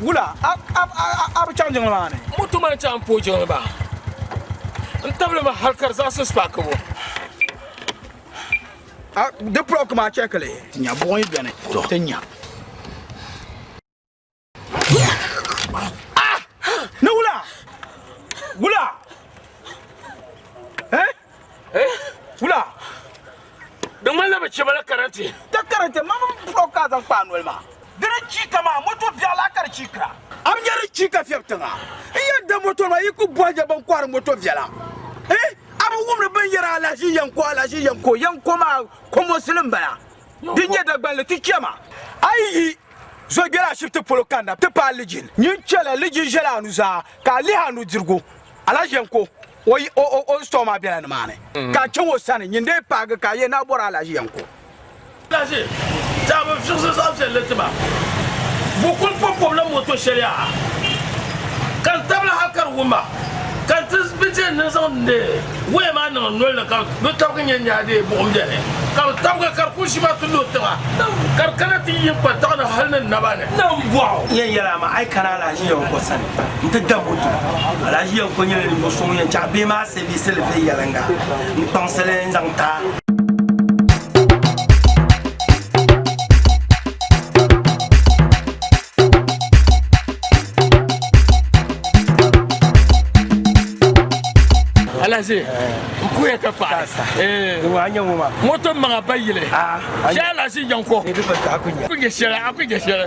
Wula a a a bi chaŋ jiŋli maa ni? Moto maa n-chaŋ m-pooi jiŋli maa. N tabili mi hal ka di zaɣisi spaakibu. A di plɔg maa chɛki li. Ti nya buɣim yi beni, ti nya. Ah! Ni wula? Wula? Eh? Eh? Wula? Di ŋmanila bɛ chɛ ma la karanti. Ti karanti ma mini plɔg ka a zaŋ kpa a noli maa. Di di chiika maa, moto biɛɣu la ka di chiikira. A bi nya di chiika fiɛbi tiŋa. N yɛn da moto maa yi ku bɔhi ya bɛn kɔhiri moto viɛla. Eh? A bi wumdi bɛn yɛri alahiʒi yɛnko, alahiʒi yɛnko, yɛnko maa komosili m-bala. Di nyɛ Dagbanli ti chɛma. A yi yi zo gbɛri ashibiti polo kanna ti paai Lijin, nyin chɛla Lijin ʒɛla a nuzaa ka a lihi a nudirigu. Alahiʒi yɛnko o o store maa bela nimaani ka a chaŋ o sani nyin dee paagi ka a yɛn na bɔri Alahiʒi yɛnko. Alahiʒi, ti a bi fiɣisi zaɣ viɛlli ti ma. Bɛ kul pɔbipɔbila moto shɛli yaha, ka n tabili hal ka di wum ma, ka n ti bi je ni n zaŋ n waya maa niŋ n noli ni ka bɛ tabigi nya ni a dee buɣim beni, ka bɛ tabigi ka di kul ʒi ma ti lu tiŋa, ka di kana ti yi n kpa taɣi ni hal ni n naba ni. N yɛn yɛli a maa, a yi kana Alhaji Yanko sani nti da moto, Alhaji Yanko nyɛla ninvuɣ so ŋun yɛn chaɣ bihi maa sɛviisi li viɛnyɛliŋga n-kpaŋsi li n-zaŋ ti a. Alhaji, n puya ka paɣi. Moto maŋa ba yili. Shɛ Alhaji Yanko. Ku nyɛ shɛli, a ku nyɛ shɛli.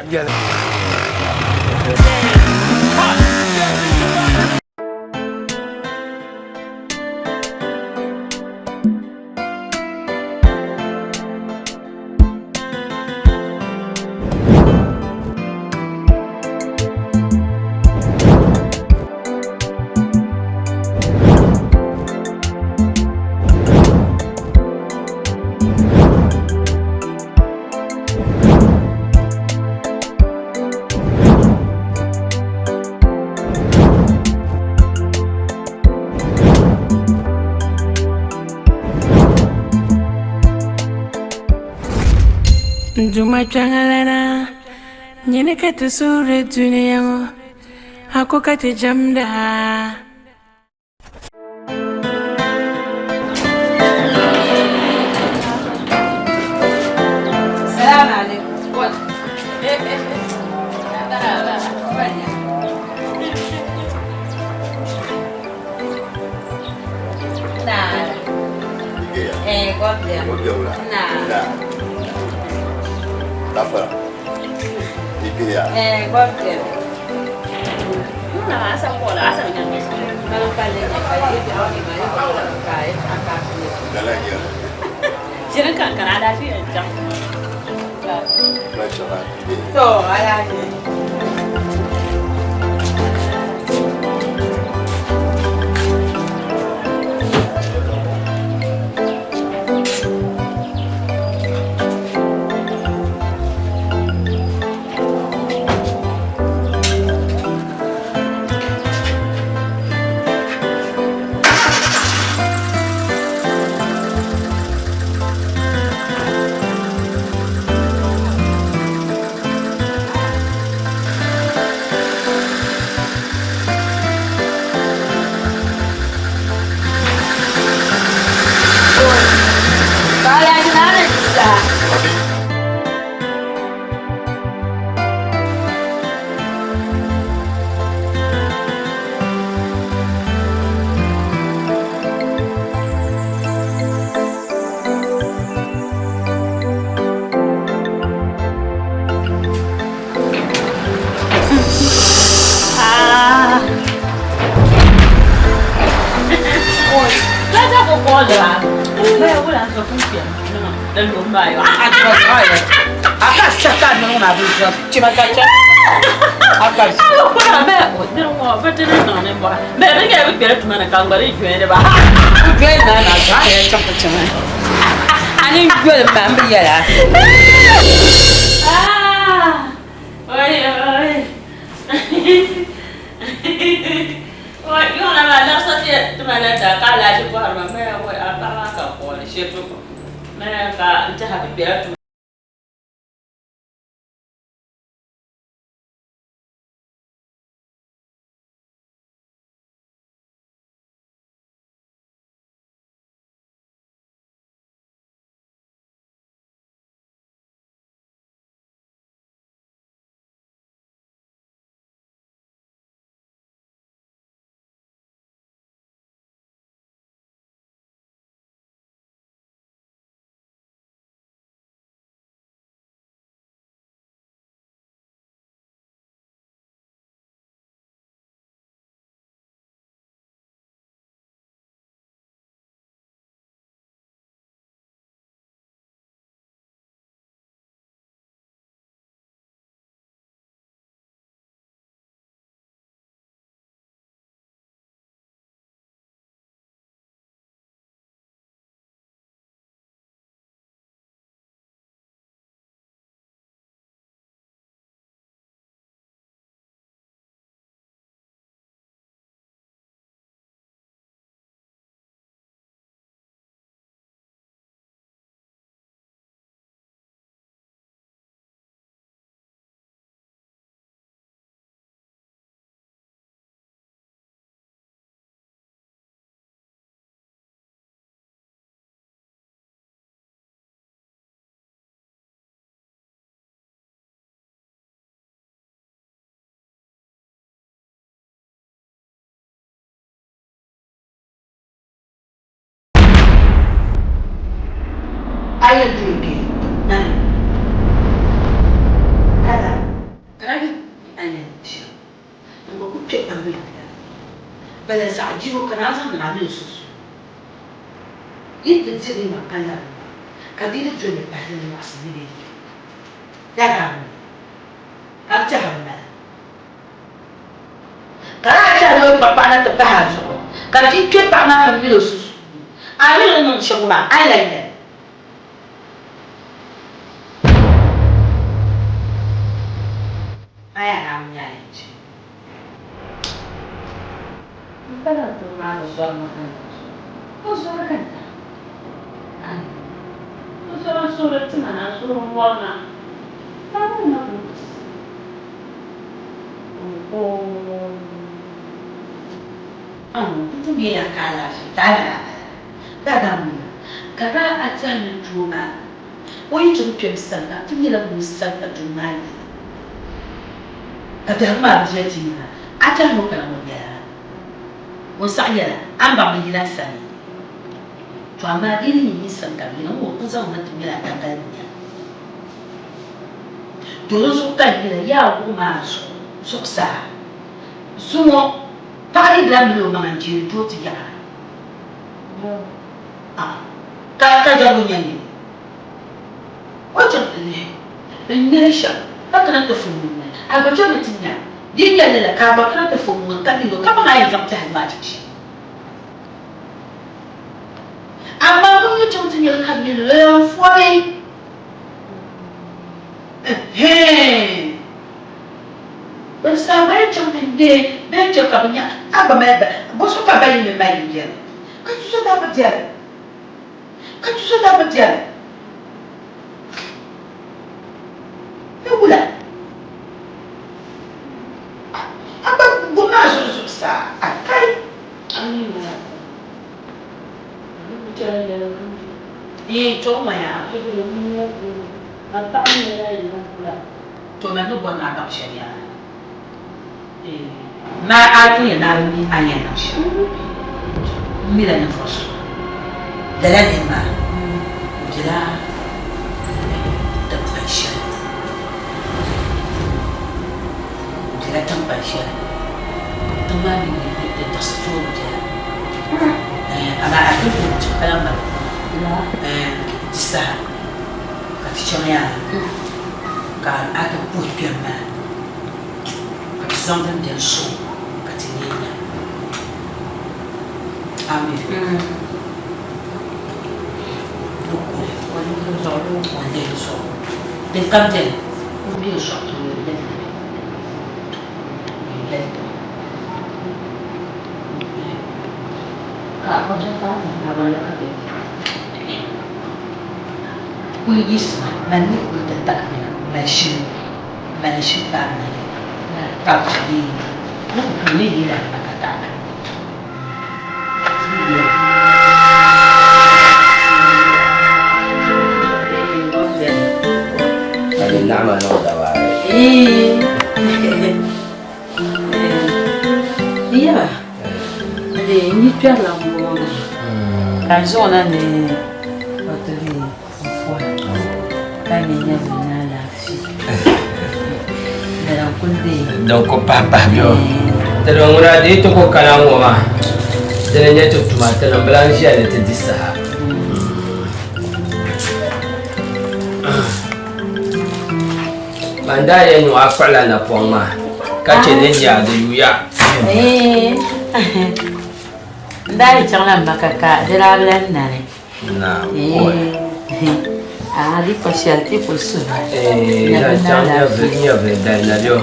N Duuma kpiɔŋlana, nyini ka ti suhiri dunia ŋɔ, a ko ka ti jɛmda a. A yɛn duri bɛ nani lala. Ka a yi a yɛn shɛm n gba ku kpe a mini bia bala zaɣ jiro ka naa zaŋ niŋ a mini sunsuuni. Yi ti diri ma ka lari ma, ka di yi doli pahi ni nyaɣisim ni bɛ yi lala mi ka n tɛha m-bala. Ka daa chɛ a ni o kpuɣi paɣa na ti pahi a zuɣu, ka ti kpe paɣa maa ka mil o sunsuuni. A mi ni niŋ shɛm ŋɔ maa, a yi lan yɛli. A yaa Naawuni nya a yɛn chɛ. M pala doo maa ni zɔri ma ka n lan zɔr o. O zɔri ka n tara. Aai! O zɔri n suhuri ti ma na, n suhuri mɔri na. Naawuni na kul ku ti sa. N ka alaafee ti a lala bala. Dada ŋuna ka daa a tɛha ni doo maa o yi ti bi kpɛm sani ka ti nyɛla ŋun sani ka doo maa yina ka biɛhigu maa bi viɛli ti yina a tɛha ni o kana ŋun nyɛla ŋun saɣi yɛla a ni baŋ ni yina sani to amaa di yi ni nyɛ nyin sani ka di yina ŋun kuli zaŋ na ti mɛla tangali miya to di zuɣu ka n yɛla yaa wuɣi maa zuɣusaa zuŋɔ paɣa yi daa mali o maŋa n-jeeri doo ti yaɣira ka ka jɛrigu nya nini o chaŋ ti lihi n nyɛli shɛm ka kana ti fom ŋun ŋmani a gba chaŋmi ti nya di yi nya lala ka a gba kana ti fom ŋun ka mini o ka baŋ a yɛn zaŋ tɛhili maa ti chi amaa ŋun yi chaŋ ti nyɛli ka mini o yɛn fɔbi Ɛhɛɛn! Bɛ zaa gba yɛn chaŋ ti neei bee n-chɛ ka bɛ nya a gba mali ba, bɔzuɣu ka ba yi mi mali n-yɛli, Ka ti so daa bi biɛli, ka ti so daa bi biɛli. Ni wula? A gba gbubi maa zuɣu zuɣusaa, a kai. To man ni bɔri ni a baŋ shɛli yaa maa a pun yɛn naai mi a ni yɛn niŋ shɛm. M mila ninvuɣ so lala nir maa o bela tiŋkpan shɛli ni, o bela tiŋkpan shɛli tiŋ maa mi di diɣisi tooi viɛla. Amaa a ti ku ka lahi mali di saha ka ti chaŋ yaa ka a ti puhi kpɛm maa ka ti zaŋ din beni sɔŋ ka ti nya nya. Amen. Di kuli o lihi zuɣu din kam beni o lihi zuɣu ti yuli li. Kuli yiɣisimi mali ni kuli ti taɣi mali shili mali shili paai na ka bi deei ni ku tooi ni yi lahi ka taɣi Yaba, di n yi kpɛrila m-bɔŋɔ maa ka n zaŋ o na ni o ti leei n pɔra ka mi nyɛ mi ni alaafee. Lala n-kuli deei. Din ku pahi pahi bɛ o. Ti ni ŋuna di yi ti ku kana ŋɔ maa, di ni nyɛ ti tuma, ti ni bi lan ʒiya ni ti di saha. Man daa yɛn niŋ a kpuɣila napɔŋ maa ka chɛ ni nya di yuya. N daa yi chaŋla m ba ka ka di daa bi lahi nani. A di pa shɛli ti ku suhi ba. Zaŋ chaŋ nyɛvili dali na bɛ o.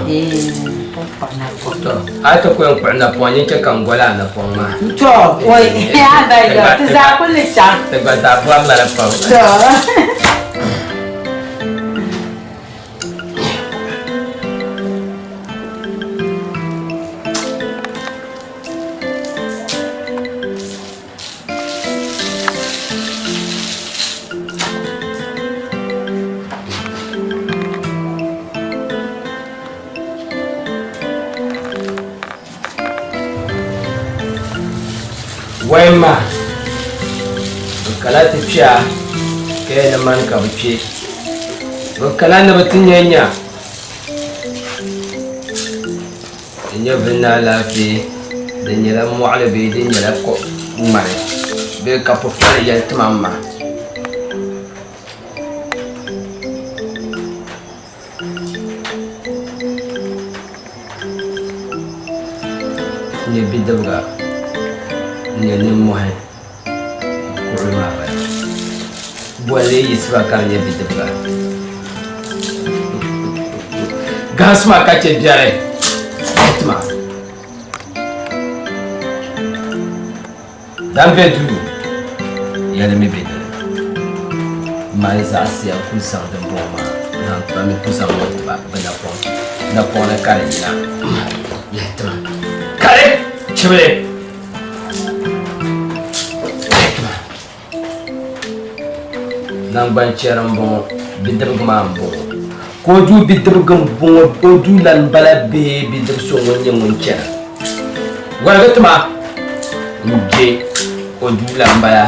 A ti ku yɛn kpuɣi napɔŋ nyin chɛ ka n goli a napɔŋ maa. To, oi, a ba yɔ, ti zaa kuli ni chaŋ. Ti gba zaa bɔrila di pam. To. Wɛmma, n kana ti kpɛa. Kaya ni mani ka bɛ kpe. Bɛ kana ni bɛ ti nya nya. Di nyɛ vili ni alaafee, di nyɛla mɔɣili bee di nyɛla ko ŋmani bee ka pukpari yɛli ti ma m ma. N nyɛ bidibiga n nyɛ nimmohi kuɣuli maa bala bolli yiɣisiba ka di nyɛ bidibiga gahisima ka chɛ biɛri tima Dan be duu yɛli mi be dini mali zaɣisiya ku zaŋ din bɔŋɔ maa zaŋ tiba mi ku zaŋ ŋɔ tiba bɛ napɔŋ napɔŋ ni ka di yina yɛli tima kari chibili Naŋgbanchɛri m-bɔŋɔ, bidibigi maa m-bɔŋɔ. Ka o duu bidibigi m-bɔŋɔ, o duu lan m-bala bee bidib so ŋun nyɛ ŋun chana. Waligi ti ma n-je o duu lan m-bala.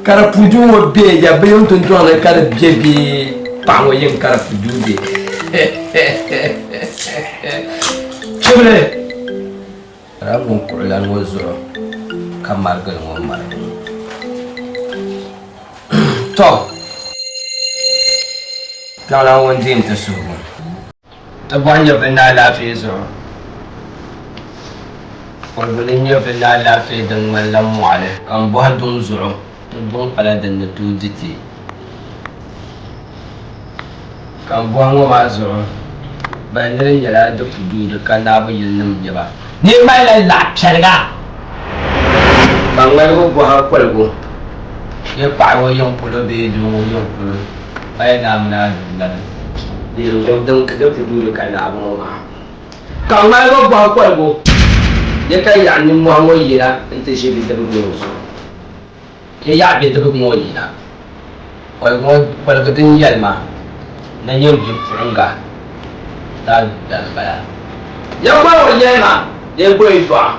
Ka di puduu ŋɔ be ya bɛ yiŋ dundɔŋ ni ka di be bee paɣa ŋɔ yiŋ ka di puduu be. Chibili! Lala ŋun kuɣilani ŋɔ zuɣu ka marigili ŋɔ marigi ŋɔ. Tɔ! Kpiɔŋlan ŋun deei n-ti suhigu. Ti bɔhi nyɛvili ni alaafee zuɣu. Kɔligu ni nyɛvili ni alaafee din ŋmanila mɔɣili. Ka m bɔhi duŋ zuɣu, ti duŋ pala din ni tooi di ti. Ka m bɔhi ŋɔ maa zuɣu, ban ni di nyɛla di ku duu di ka naabu yilinim n-nyɛ ba. Ni malila laɣ piɛliga. Ka ŋmaligu bɔhi kɔligu, Yi paɣi o yiŋ polo bee doo ŋɔ yiŋ polo? Paya naa mini a duu lani. Di din di ku duu di ka naɣibu ŋɔ maa. Ka ŋmaligu bɔhi kɔligu, Ye ka yaɣi nimmɔhi ŋɔ yina nti ʒi bidibigi ŋɔ zuɣu? Ye yaɣi bidibigi ŋɔ yina? Kɔligu ŋɔ kɔligu din yɛli ma ni nyɛ bipuɣiŋga daa duu lani m-bala. Ye kɔligu yɛli ma ni ye bɔyi dɔɣi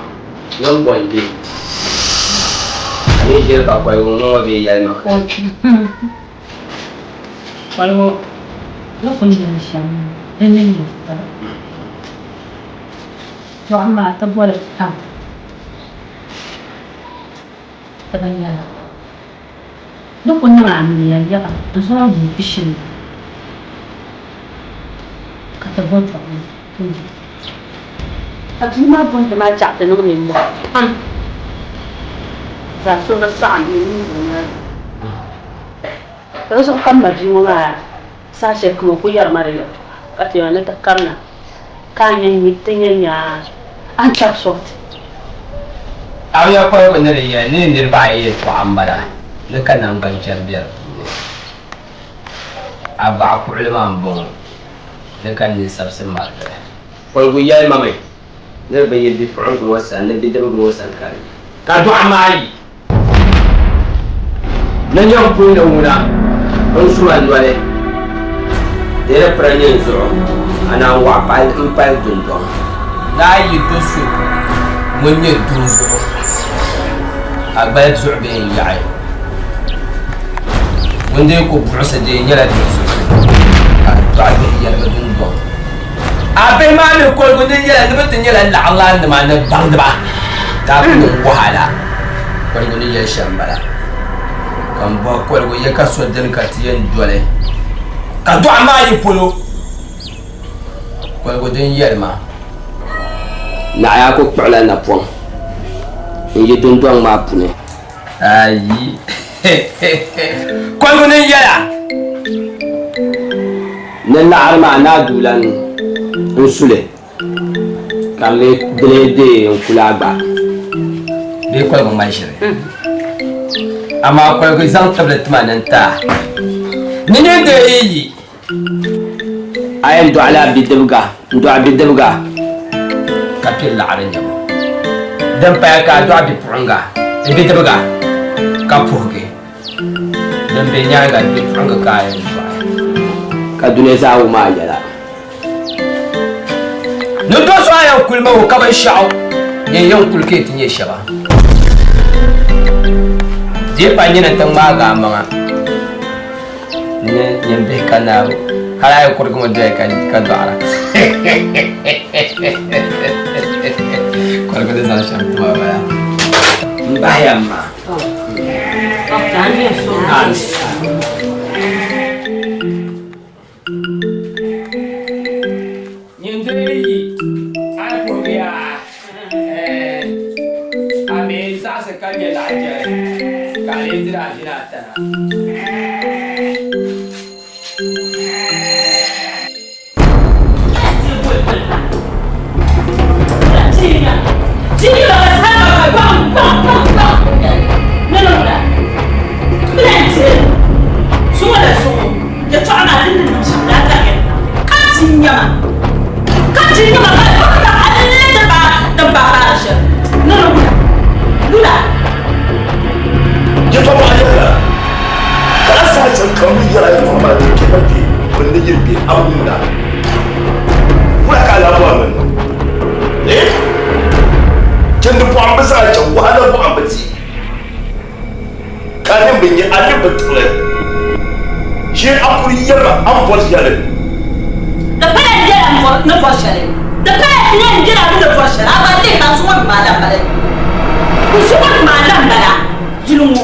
ŋun bɔ n-be. A ni ʒiri ka kɔligu ŋɔ bee yɛli ma. Kɔligu ni kuli yɛli shɛm di ni nyɛ pala. Dɔɣim maa ti boli pam ti bi nya li. Di ku niŋ amiliya yaga n-zaŋ yuun pishini ka ti bo dɔɣim n-di. Ka bia maa bɔhindi maa chaɣ ti niŋ nimmɔhi pam ka so bi saɣim ni niŋbu maa. Ka di zuɣu ka m ma bia ŋɔ maa saha shɛli kam o kuli yɛri ma di yɛltɔɣa ka ti yɛli ni ti karina ka a nya ti nya nya a ni chabi sɔŋ ti. A ya kɔhigu ni di yɛli ni niriba ayi yɛltɔɣa m-bala ni ka naŋgbanchɛri be di puuni. A baɣa kuɣili maa m-bɔŋɔ ni ka ninsabisi marigili. Kɔhigu yɛli ma mi ni di bi yi bipuɣiŋga ŋɔ sani ni bidibga ŋɔ sani ka di yi. Ka dɔɣim ayi ni nyɛ n puli ni ŋuna n suma noli di di piri nyɛ n zuɣu a naan waɣa pali m pali dundɔŋ. Daa yi do so ŋun nyɛ doo zuɣu a gbali zuɣu bee n yaɣi ŋun dee ku buɣisi dee nyɛla doo zuɣu ka dɔɣi bihi yɛligi dundɔŋ. A bihi maa mi koligu ni yɛla ni bɛ ti nyɛla laɣilaannima ni baŋdiba, ka a ku niŋ wahala. Koligu ni yɛli shɛm m-bala. Ka m bɔhi koligu, Ya ka so dini ka ti yɛn doli ka dɔɣim maa yi polo? Koligu din yɛli ma, Naɣiyaa ku kpuɣila napɔŋ n-yi dundɔŋ maa puuni. Ayi! Koligu ni yɛla ni laɣiri maa ni a duulan n suli ka di lee deei n kuli a gba bee koligu ŋmani shiri amaa koligu zaŋ tibili tima ni n ti a ni nini deei yi yi A yɛn dɔɣila bidibiga n-dɔɣi bidibiga ka pili laɣiri nyabu. Din paya ka a dɔɣi bipuɣiŋga ni bidibiga ka puhigi. Din be nyaaŋa bipuɣiŋga ka a yɛn dɔɣi. Ka dunia zaa wum a yɛla. Ni do so a yɛn kuli ma o ka binshɛɣu nyɛ yɛn kuli ka yi ti nyɛ shɛba. Di yi pa nyini nti ŋmaagi a maŋa ni nyin bihi ka naabu hali a yi kurigimi doya ka dɔɣira. Koligu ni zaŋ shɛm ti ma bala. M bahiya m ma. Nyin dee yi a yi puhigi ya a mi zaɣisi ka nyɛ laɣ jɛri ka a lee diri a ʒini a tana. Yɛtɔɣa maa din ni niŋ shɛm daa tariya ni na ka ti nya ma, ka ti nya ma ka di ka hali ti paai din paai paari shɛli ni di wula lula. Yɛtɔɣa maa yɛla ka a saha chɛ ka m bi yɛra yɛtɔɣa maa ti kpɛma kpe bɛ ni yiri bɛ a wumda. Wula ka a lahi bɔri ni n niŋ? Eh? Chindi pɔhim bi zaŋ a chɛ wahala pɔhim bi ti. Ka a nini bi nya, a nini bi tiɣili. Ʒee a kuli yɛlima a ni bɔri shɛli. Di pala n yɛla n ni bɔri shɛli. Di pala n yɛn yɛla a ni bɔri shɛli. A gba lihi ka n zuŋɔ ni maa la m-bala. N zuŋɔ ni maa la m-bala yili ŋɔ.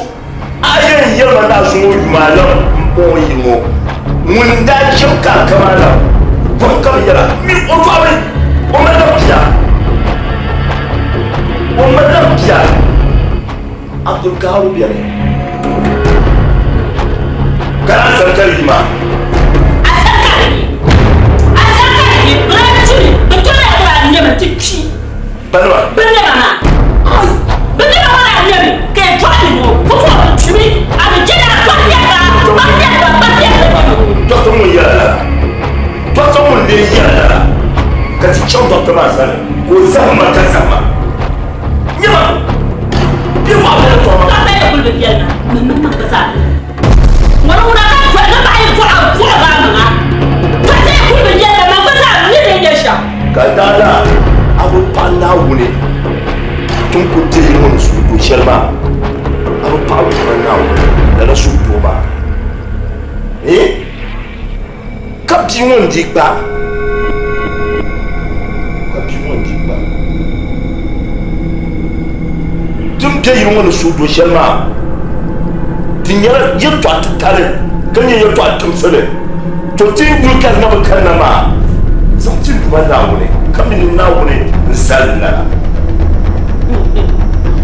A yɛn yɛlima ni a zuŋɔ yuma la m-bɔŋɔ yili ŋɔ. Ŋuni n-daa chɛ ka a kam a la bɔhim ka bɛ yɛla min o dɔɣiri o malila bia. O malila bia. Abdulkaharu bɛni ka a sani ka yi maa. A sani ka di yi. A sani ka di yi. Bɛ daa tuli bɛ toli ya daa nyɛmi ti kpi. Banima. Bɛ nɛma maa. Bɛ nɛma ŋɔ daa nyɛmi ka yi dɔɣi ni ŋɔ fufu bi kpimi a bi jɛli a kpari yɛliba kpari yɛliba kpari yɛliba. Dɔkta ŋun yɛla lala. Dɔkta ŋun lee yɛla lala ka ti chaŋ dɔkta maa sani ka o zahim ma ka zahima. Nyama! Bɛ waɣa bɛla tɔha. Ka bɛ kuli bi biɛli na, mi mi niŋ bɛ zaa. Ŋɔni ŋuna ka dɔli ni baɣa yi bɔɣa bɔɣa baa maŋa. Ka ti yi kuli bi biɛli na, man gba zaa mi ni nyɛ shɛm. Ka daa la a bi paɣi Naawuni tin ku deei yili ŋɔ ni suhudoo shɛli maa, a bi paɣi Duuma Naawuni lala suhudoo maa. Eeh! Ka bia ŋɔ n-di gba, ka bia ŋɔ n-di gba. Din be yili ŋɔ ni suhudo shɛli maa, di nyɛla yɛltɔɣa titali ka nyɛ yɛltɔɣa timsili. To ti yuli ka di na bi kanna maa, zaŋ ti Duuma Naawuni ka mi ni Naawuni n-zali lala.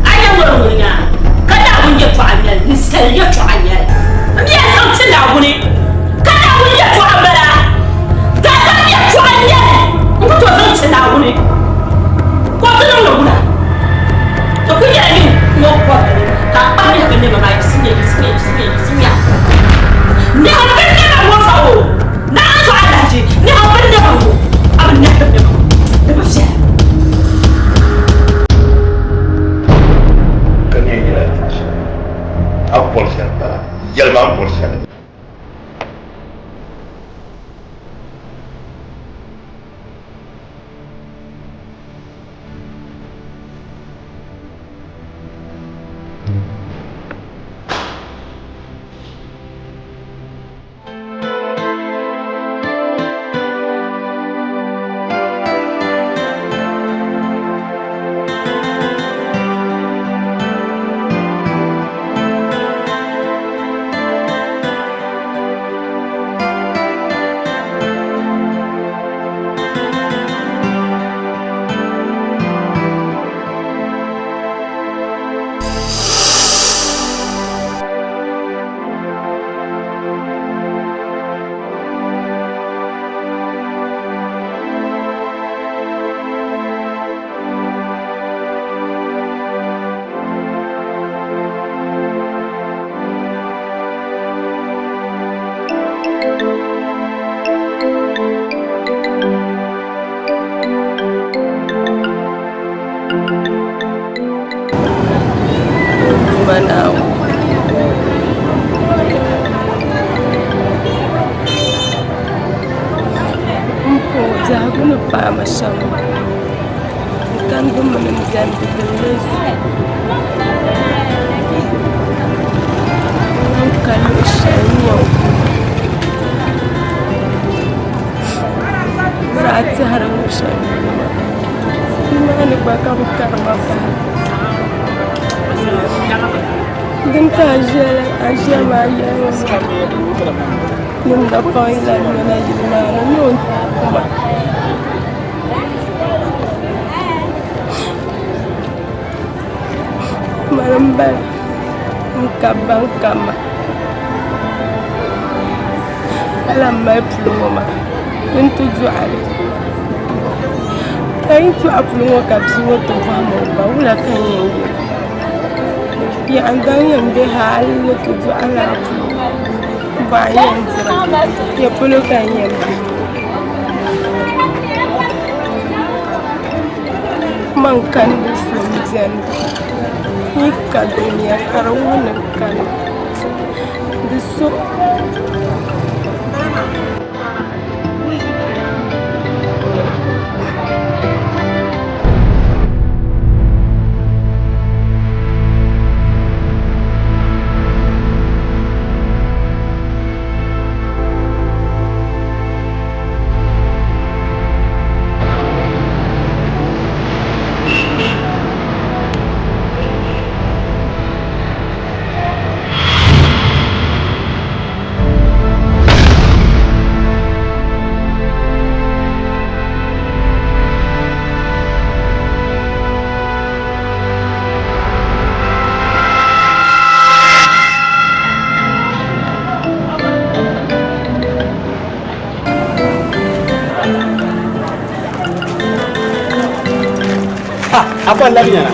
A yɛn ŋɔri ŋuni nya ka Naawuni yɛltɔɣa n-nyɛli, ninsal yɛltɔɣa n-nyɛli. M mi yɛn zaŋ ti Naawuni. Ka Naawuni yɛtɔɣa m-bala, daadam yɛtɔɣa n-nyɛ li, n ku tooi zaŋ ti Naawuni ka o ti niŋ li wula? Di kul nyɛla nyin ŋɔ kɔrili ni ka a kpahi nɛhi binnɛma maa yiɣisimiya, yiɣisimiya, yiɣisimiya, yiɣisimiya. Nɛhi binnɛma ŋɔ fa o, Naawuni zuɣu alahichi, nɛhi binnɛma ŋɔ, a bi nɛhi binnɛma ŋɔ, di bi viɛla. Ka nyɛ yɛla a ni bɔri shɛli m-bala, yɛlima a ni bɔri shɛli. ni paai ma shɛm n kani bɛ mini m beni di dimli zuɣu. N ka luɣ shɛli n yɛn ku. Bɛ daa tɛhiri luɣ shɛli polo maa, nimaani gba ka bɛ kari ma bahi. Dini ka a ʒiya la, a ʒiya maa yɛlimi ma ni n napaŋ yi lan mɛna yili maa ni ni o ku ma. Mani m-bala n-ka ba n-ka ma ka lan mali puli ŋɔ maa ni n ti dɔɣi li. Ka yi dɔɣi puli ŋɔ ka bia ŋɔ ti bɔhi ma o ba wula ka n yɛn yɛli? Yaɣa n-daŋ yɛn be hali ni ti dɔɣi lala puli ŋɔ bɔɣu yɛn dira ya polo ka n yɛn be. Man kani bi so m-beni yi ka dunia ka di wuhi ni kani di so. A fa labi nyɛla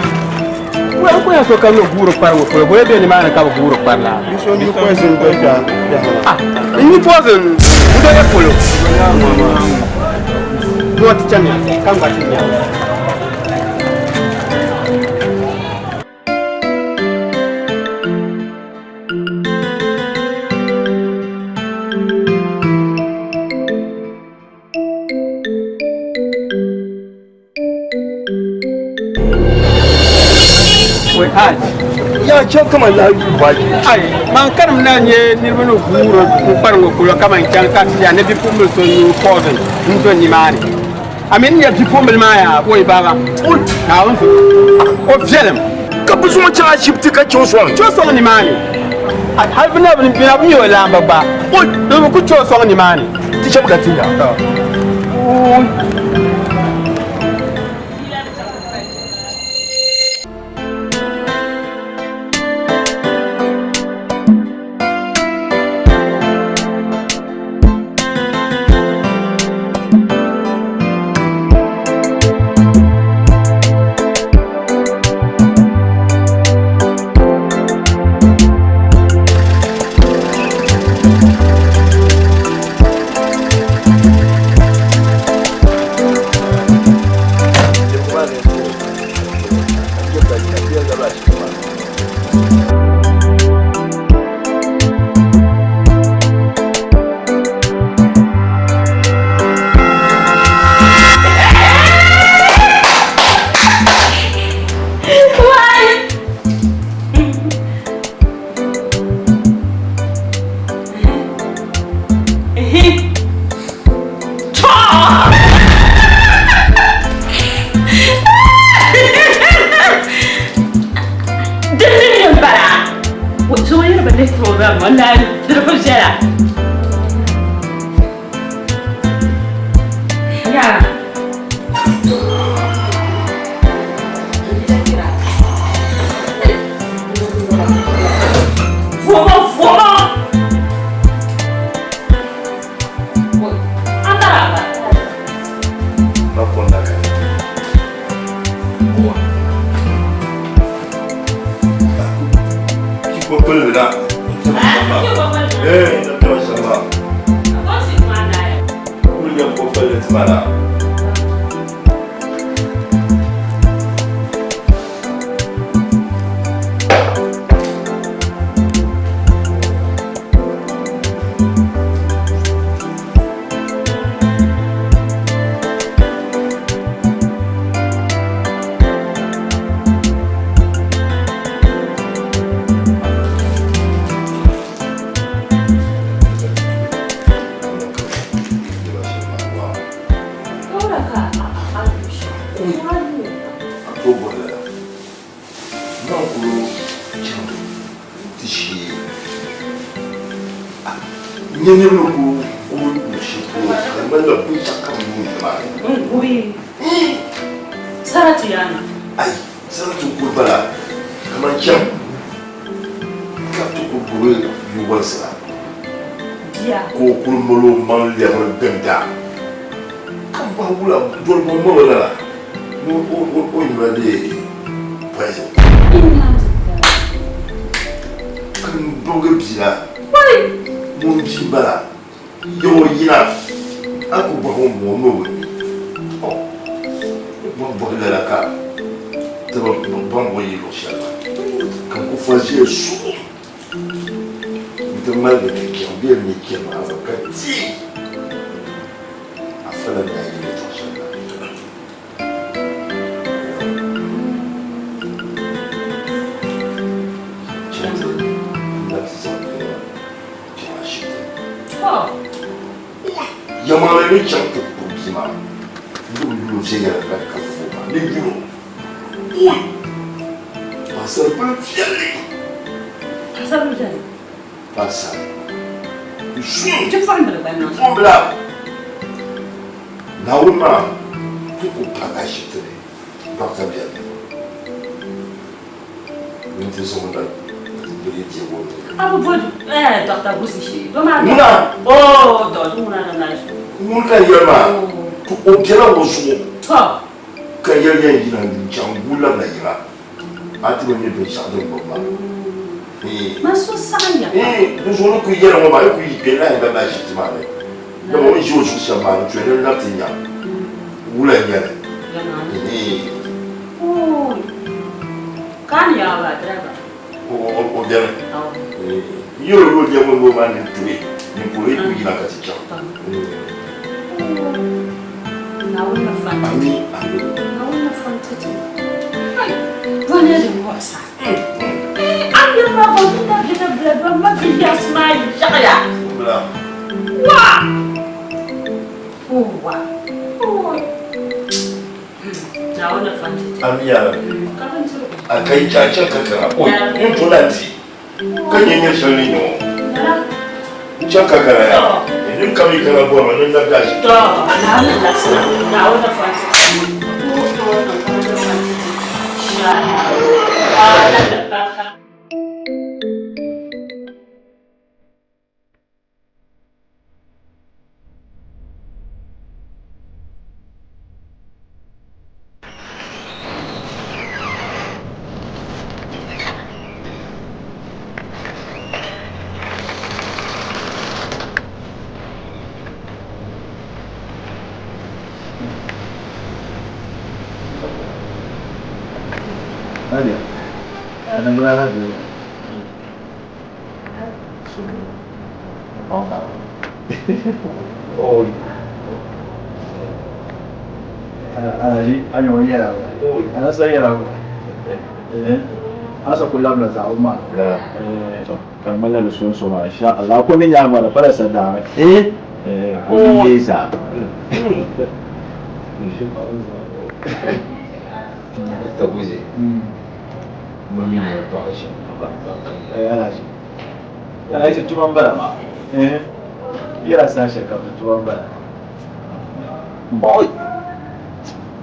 wula ko ya so ka no guuri kpari ŋɔ polo bole be nimaani ka bi guuri kpari la Bi so nyu poison do ja ah n nyu poison n do ya polo no ti chani ka n gba ti nya. Ya chɛ kaman lahi yu baaji. Ai, man karim na nyɛ niriba ni guuri n kpari ŋɔ polo kaman chaŋ ka ti ya ni bipuɣimbila so nuu poison n do nimaani. A mi ni nya bipuɣimbila maa yaa oi baba Naawuni zuɣu o viɛlim. Ka bɛ zaŋ o chaŋ ashibiti ka chɛ o sɔŋ. Chɛ o sɔŋ nimaani. Hali bɛ na bi mi o laamba gba. Bɛ bi ku chɛ o sɔŋ nimaani. Ti shɛba ka ti nya. N-nyɛ niriba ni kul gubi luɣ shɛli polo ka di ŋmanila binshɛɣu kam yuui nimaani. N-gubi sarati yaa ni. Ai, sarati n-kul bala kaman cham ka ti kul gubi yuwansi la. Bia. Ka o kul mal o maŋ lɛbiri ginda, ka bɔhi wula dolibu m-mal o lala ni o nyura leei poison. Ka n bibigi bia la. Ŋun bia m-bala, ya o yina, a ku bɔhi o m-bɔŋɔ ni o bi mi. Tɔ! Bɛ ni bɔhi lala ka ti bi baŋ o ni yi luɣ shɛli maa, ka n ku fa ʒiya suɣim nti ŋmaligi ni chaŋ bee n ni chani maa zuɣu ka ti a fala ni a yi yɛtɔɣ shɛli la. Yɛlimaŋli ni chaŋ ti kpuɣi bia maa n-di bi yul o viɛnyɛliŋga ka vuui maa ni yul o. Oi! Paɣisaribila viɛlli! Paɣisaribila viɛlli? Paɣisari. N-sun. Bipuɣimbila gba niŋ. Bipuɣimbila. Naawuni maa ti ku paagi ashibiti ni dɔkta biɛni ni nti zaŋ o na bɛ yi deegi o ni. A bi bo dɔkta Gusi shee? Doo maa Ŋuna. Oo, dɔ, di ŋuna na na ʒi. Ŋuni ka n yɛli maa, to o bela o zuɣu. Tɔ. Ka yɛli yɛn yina n-chaŋ guui labina yiŋa, a ti bi mi binshɛɣu din gbubi ma. Man so saɣim ya pam. Di zuɣu ni kuli yɛli ŋɔ maa, yi kuli yi kpe lahi labila ashibiti maa ni. Dama o ni ʒi o zuɣu shɛm maa, di tuya ni n labi ti nya wula n-nyɛ li. Ka a ni yaɣi ba driver? O beni. N yɛl o ni o lɛbi o noo maa nini tuhi nini polo yi kuli yina ka ti chaŋ. Naawuni na fa n-ti Ami, ami. Naawuni na fa n-ti ti. Dɔniya din muɣisa. Ami ya Rabbi. A ka yi chaŋ chaŋ ka kana. Oi, n to na di. Ka nyɛ nyɛ shɛli ni nyɛ ŋɔ. N chaŋ ka kana ya. Nim kam yi kana bɔrima ni n na dashi. Nadia, anamrara de. Oh. Alaji, a ɲɔgɔn yɛra o. Ana sa yɛra o. Eh, asa ku labila zaɣ maa. Ka ŋmanila di sunsu maa insha Allah ko ni nyaangi maa di pala sa daami. Eh, ko ni yeei zaa. Taguzi. Mami ni tɔɣa shɛm. Eh, Alaji. Alaji tuma m-bala maa. Eh, yɛla saha shɛli kam di tuma m-bala. Oi!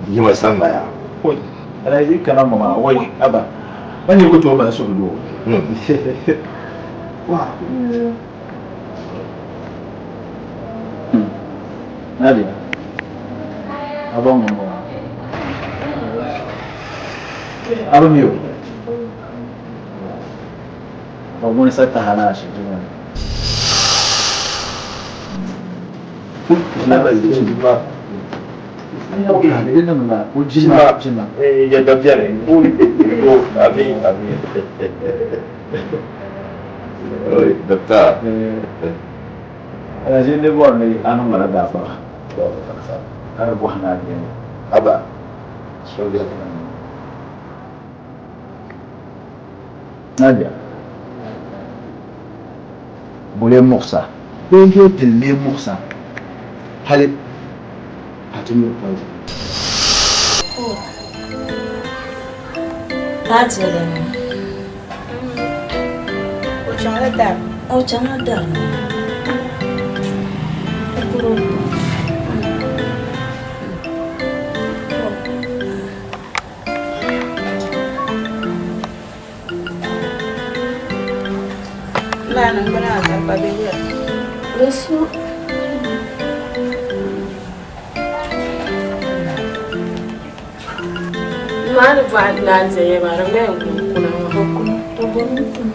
Yima saŋmaya. Oi! Alaji kana ŋɔ maa, oi, aba. Man yi ku tooi mali suhudoo. Wa. Nadia, aba ŋɔ m-bɔŋɔ. A bi mi o? Ba ŋuni sa taha na ashibiti ŋɔ ni? Alaji n ni bɔri ni a niŋ ma la gaafara ka di bɔhi ni a beni. Nadia, Bole muɣisa. Bee n-tooi pili lee muɣisa hali ka ti nyuri poison. Paati dini. O chaŋla dari. O chaŋla dari ni. Ba bɛ wula? Bɛ su. Maa ni bɔhi ni a diɛya maa di ŋmɛya n kuna maa. O kuni, o bɔmi kuni.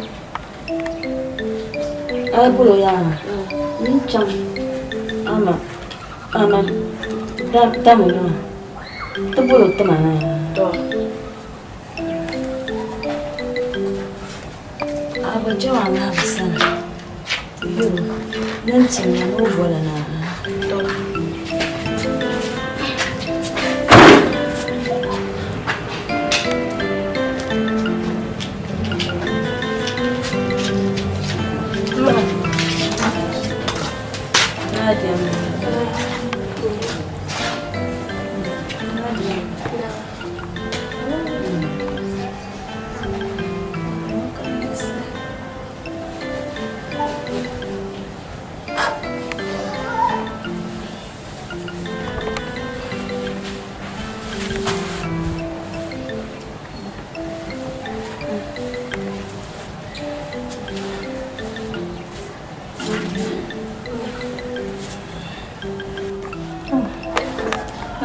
A yi bol o yaa n ni chaŋ ama ama dami maa ti bol o tima na. Tɔ! A gba chaŋ a lahi bi sani ti yɛl o ni n tim ya ni o bol a na. Tɔ!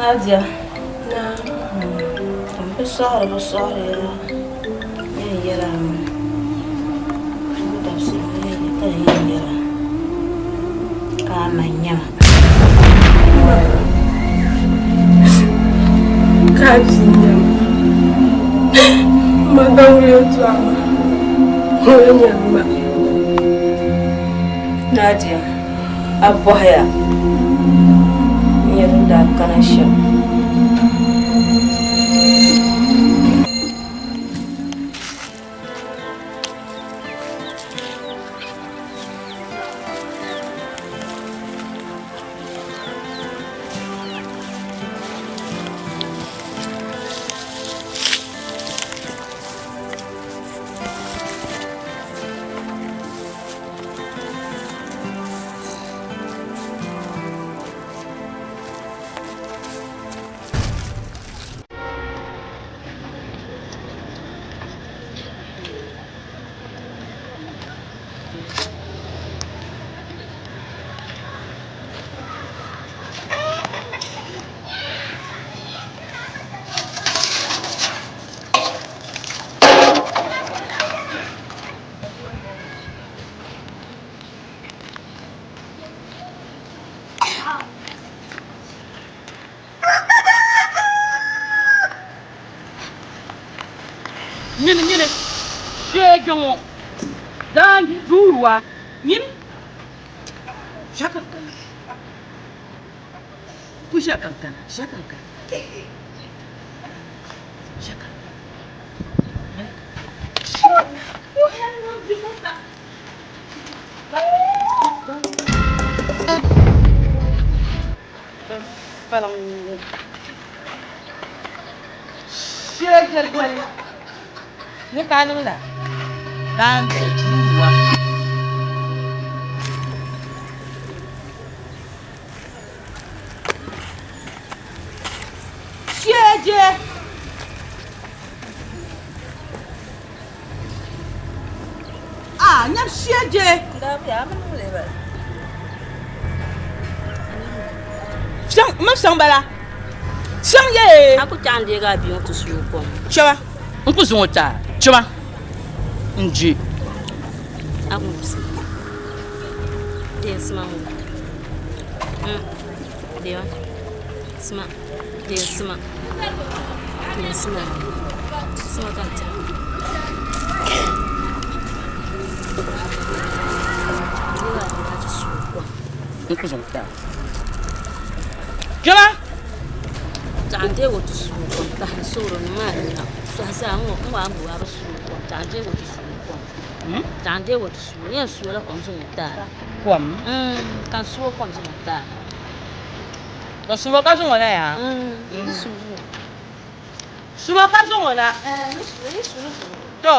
Nadia. Naam. Bi sɔhiri bi sɔhiri ya yɛn yɛla mi dabisili ka yɛn yɛla ka a ma nyama. Ka a bia nyama. Ma daŋ yɛltɔɣa maa ŋuna nyɛ m ma. Nadia, a bɔhiya n-nyɛ din daa kana shɛm. Nyini nyini sheegi ŋɔ daan duuruwa nyini shakankana ku shakankana shakankana shakankana Ni ka a niŋ la daan duuruwa. Sheeje. Ah, nyam sheeje. Fiɛŋ, ma fiɛŋ bala. Fiɛŋ ye. A ku chaŋ deegi a bia ŋɔ ti suui kom. Chɛba, n ku zaŋ o ti a. Chɛba, n je. A ku wumsi. Deei sima ŋɔ. Deei sima. Deei sima. Deei sima. Sima ka n ti. Deegi a bia ka ti suui kom. N ku zaŋ o ti a. Kpɛma. Zaɣ n deegi o ti suui kom pahi suɣuri ni maa nina sɔhi zaa n ŋɔ n waa n bi suui kom zaɣ n deegi o ti suui kom zaɣ n deegi o ti suui n yɛn suui la kom zaŋ o ti a Kom? Ka n suui kom zaŋ o ti a. Ka suba ka zaŋ o na yaa? N suui zaŋ o. Suba ka zaŋ o na? N suui zaŋ o. To.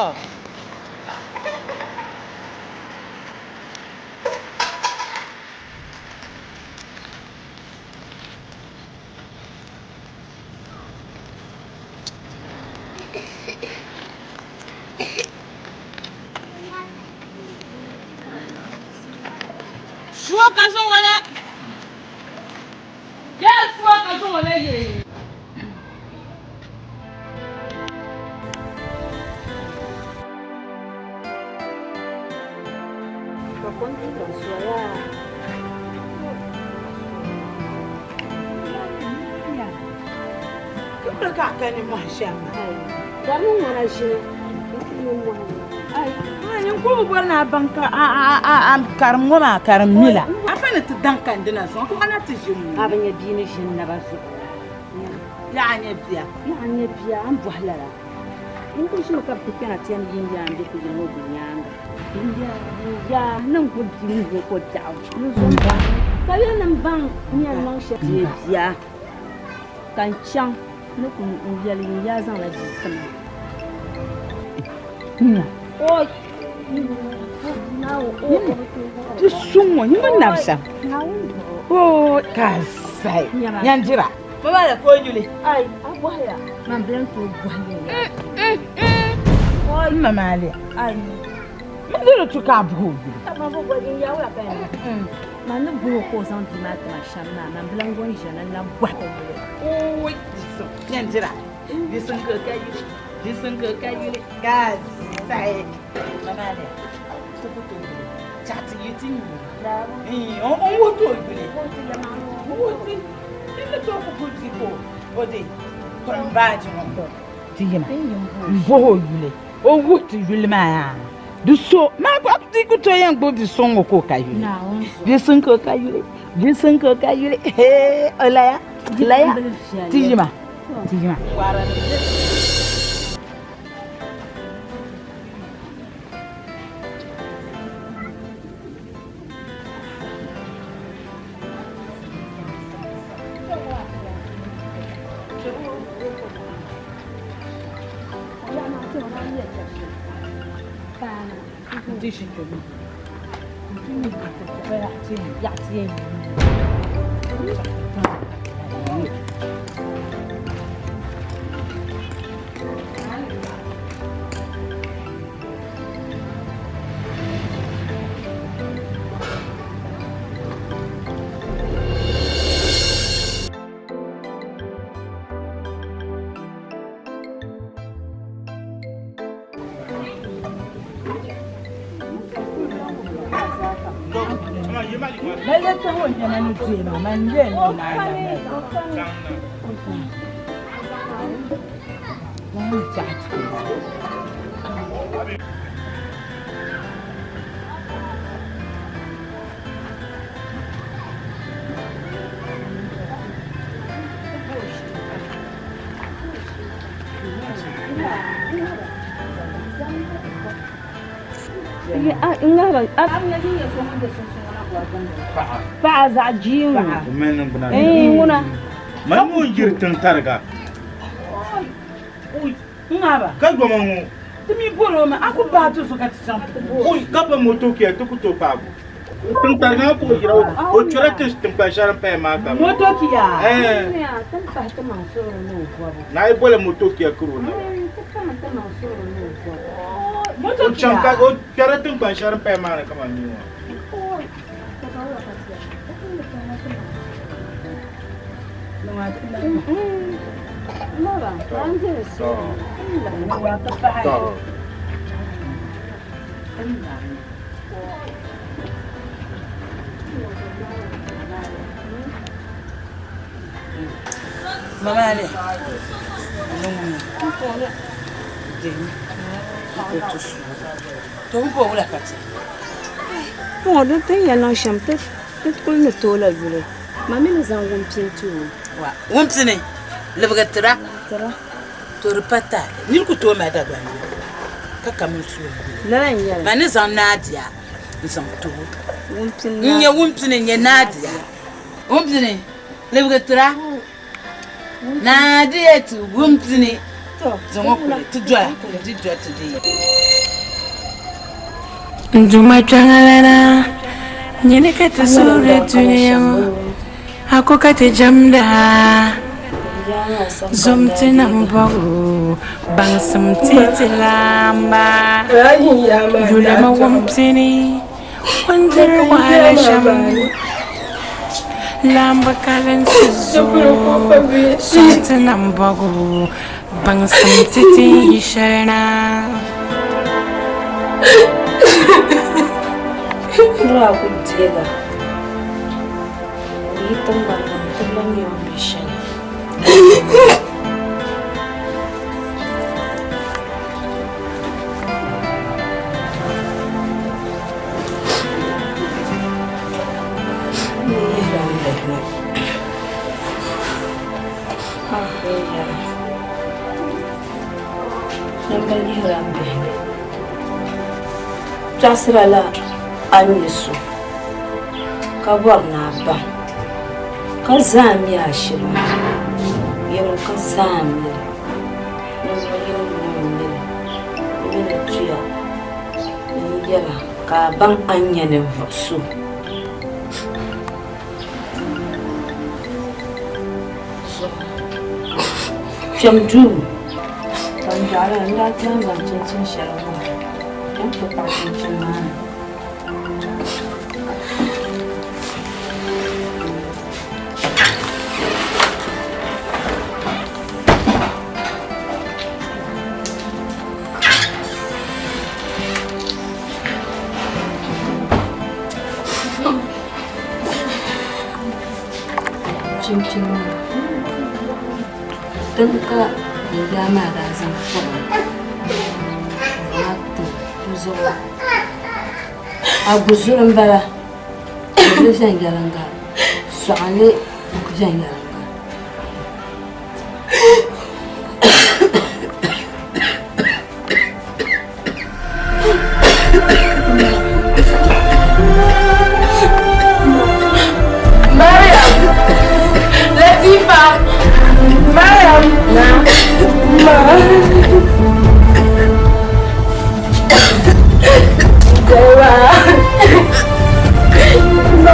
Wula ka a ka nimmohi shɛm maa? Dari ni ŋɔna ʒini n-kuli nimmohi ni. N kuli bi bɔri ni a baŋ ka a karim ŋɔ maa ka di mi la. A fa ni ti daŋ kandina zuŋɔ ka na ti ʒini ŋɔ. A bi nya bia ni ʒi n naba zuɣu. Yaɣa n-nyɛ bia. Yaɣa n-nyɛ bia, a ni bɔhi lala. N kuli ʒimi ka bɛ ti kpɛna ti yɛn yi n-yaa m-be kuyili ŋɔ gulinyaaŋa. Yaa ni n gbubi bia ŋɔ ko biɛɣu ni zo m-ba ka bɛ ni baŋ n yɛn niŋ shɛm. Deei bia ka n chaŋ ni ku n yɛli yin yaa zaŋla bia ti ma. Ti suŋ ŋɔ nyini nabi shɛm. Oo ka a sahi nyandira. Mama la ka o yuli. Ai, a bɔhiya. Man bi lan tooi bɔhi yin yaa. N ma maa liya. Ai. Min di di tu ka a bɔhi o yuli. Man bi bɔhi yin yaa wula ka yɛn niŋ. Man ni bɔhi o ka o zaŋ bia maa ti ma shɛm maa, man bi lan go n-ʒiɛna n-lan bɔhi o yuli. Ooi, di suŋ nyandira. Di suŋ ka o ka yuli. Di suŋ ka o ka yuli. Ka a sahi. Mama maa liya. Ti ku tooi yuli. Chaɣ ti yi ti nyu. N wuhi ti o yuli. N wuhi ti. Ti ni tooi ku kuli di ka o di kpuɣim baaji ŋɔ ti yima m-bɔhi o yuli. O wuhi ti yuli maa yaa di so maa gba ti ku tooi yɛn gbubi bi suŋ ŋɔ ka o ka yuli. Bi suŋ ka o ka yuli. Bi suŋ ka o ka yuli. Hee o laya laya ti yima ti yima. Paɣa zaɣ jia ŋɔ. Ee ŋuna. Mani ŋun yiri tiŋ tariga. Ka goma ŋɔ. Ti mi boli o ma, a ku baai ti so ka ti chaŋ ti bo o. Ka ba moto kiya ti ku tooi paagi o. Tiŋ tariga ŋɔ ka o yira o chɛla ti tiŋkpan shɛli din paya maa ka. Moto kiya? Ɛɛn. Naa yi boli moto kiya kiri o naba. Moto O chaŋ kiya? ka o kpɛrila tiŋkpan shɛli din paya maa ni kaman mii ŋɔ. Mama Ali, to n bo wula ka ti Ŋɔ din ti ni yɛn niŋ shɛm ti kuli ni tooi la yuli ma mi ni zaŋ wumpini ti o. Wa wumpini libigi tira to di pa taali niri ku tooi mali Dagbaŋ yuli ka ka mini suhu yuli. Lala n-nyɛli. Ma ni zaŋ Nadia n-zaŋ ti o. N-nyɛ wumpini n-nyɛ Nadia. Wumpini libigi tira Nadia ti wumpini zaŋ o kuli ti doya di do ti di. N Duuma kpiɔŋlana, nyini ka ti suhiri dunia ŋɔ, a ko ka ti jɛmda. Zom ti nambɔɣu, baŋsim ti ti laamba. Yulimi wumpini, o ni diri wahala shɛm. Laamba kalinsi zuɣu, zom ti nambɔɣu, baŋsim ti ti yi shɛli na. Nira ku deega o yi tiŋgbani ni ti lan nya o ni be shɛli. puuni. Din bi lihira m bihi ni. Tɔɣisira la a ni mi so ka bɔri ni a baŋ ka zaa mi a shili maa. Ya ŋɔ ka zaa mi li. Ninvuɣ yini ŋun mi li mi ni tuya n-yɛla ka a baŋ a ni nya ninvuɣ so. Kpɛm duu ka n dɔɣila n daa ti lahi zaŋ chinchin shɛli wuhi kpɛm ti kpaɣi chinchin maa ni. Chinchini maa dini ka n yaa maa daa zaŋ kpuɣi maa tim di zuɣu a guzuri n bala di viɛnyɛlinga soɣali viɛnyɛlinga. Mariam! Latifa! Mariam! Ma! Dewa! Ma!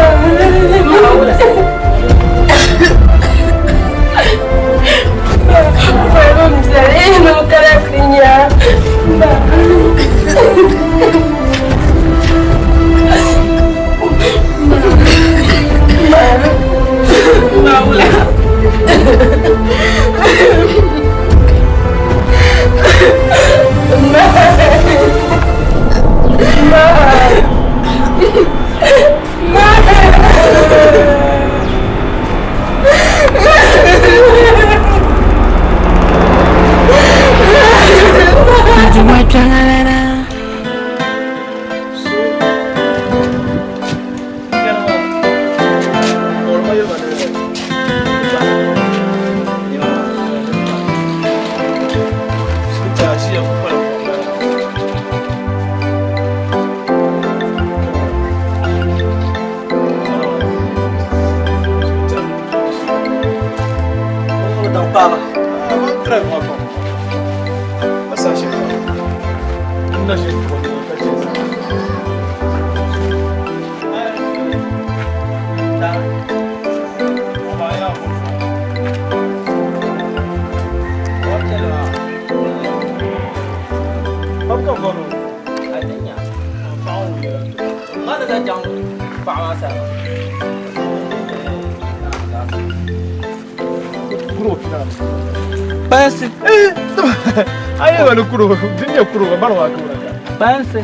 Pansi.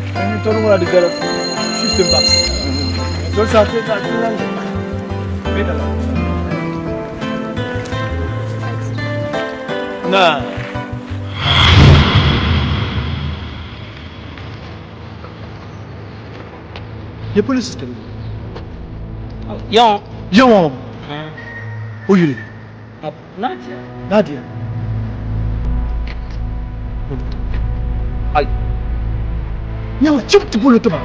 Na. Ye police system. Yaw. Yaw. O yuli. Nadia. Nadia. Ai. Yaw chip ti bolo tuma.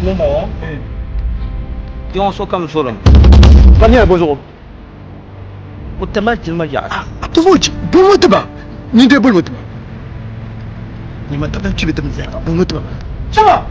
Mo mo. Yaw so kam solo. Ba nyɛla bozuɣu. O tama jilima yaɣa. A ti mo bolo tuma. Ni de bolo tuma. Ni ma tabi chibi tuma zaa bolo tuma. Chama.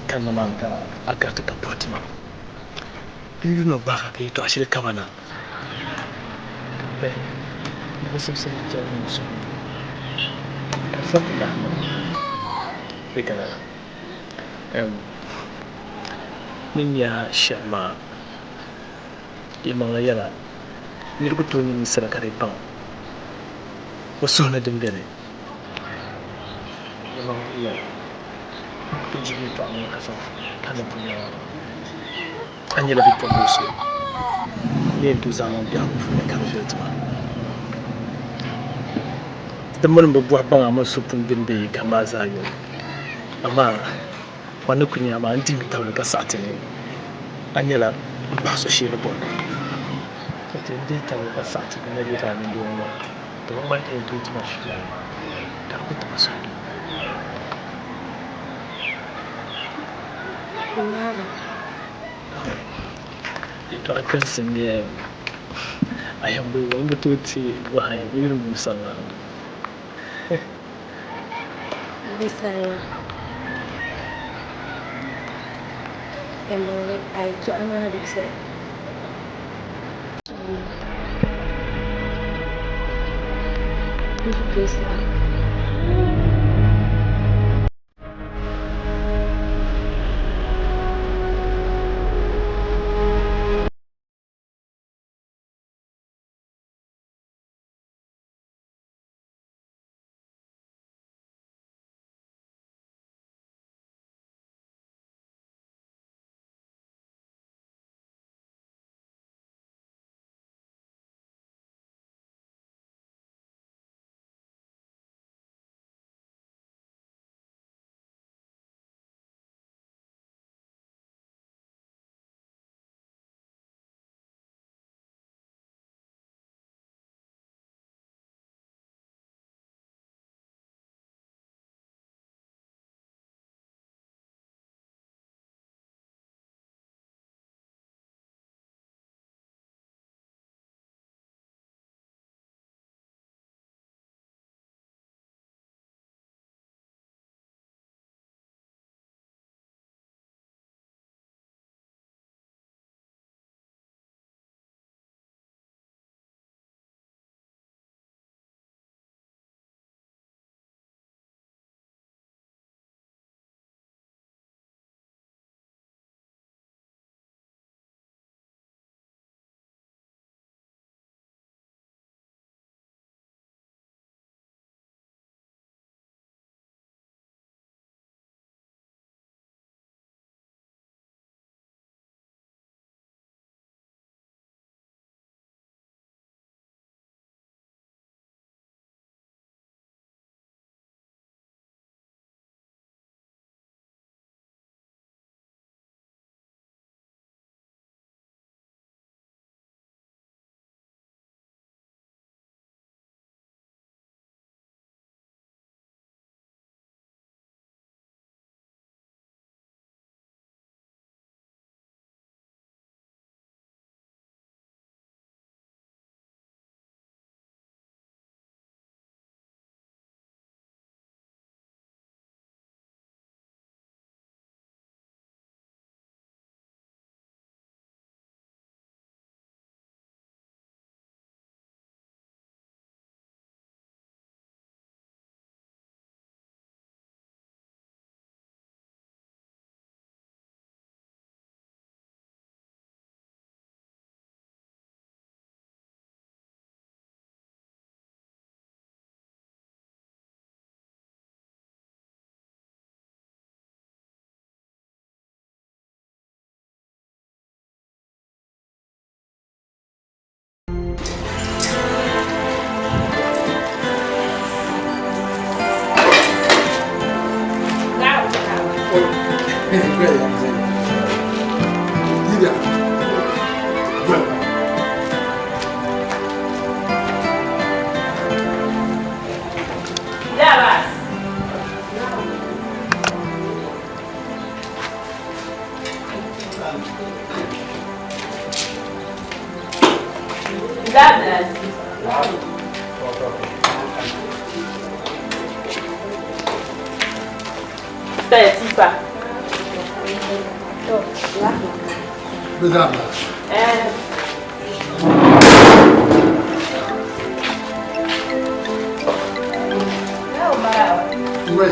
Kanna maa ka a gariti ka bɔri ti ma. N yuli ma gbaai ka yɛtɔɣ shɛli kaba na. Bɛ ni bi simsi ni jɛli ni so. Ni nya shɛm maa, yɛlimaŋli yɛla, nir ku tooi nya ninsala ka di baŋ o suhu ni din beni. Yɛlimaŋli yɛla, bɛ ʒim yɛtɔɣa ŋɔ ka zaŋ ka ni punya maa, a nyɛla bipuɣimbila so ni yɛn tooi zaŋ niŋ biɛhigu puuni ka di viɛli ti ma. Di mini m bi bɔhi baŋ a mini so pun gbini bee ka maa zaa yoli, amaa wan ni kuli nya maa n dihimi tabili ka saɣi ti ni a nyɛla m paɣa so shee ni bɔri ka ti n dihi tabili ka saɣi ti ni a nyɛla a mini doo ŋɔ maa di bi ŋmani ka yɛn tooi ti ma fiila ka di ku ti ma suhudoo. Yɛtɔɣa kpɛrisi n-nyɛ a yɛn bi n bi tooi ti wahayi n yuli Musa maa. Musa maa, yɛlimaŋli a yɛtɔɣa maa bi viɛla. N ku tooi saɣi. To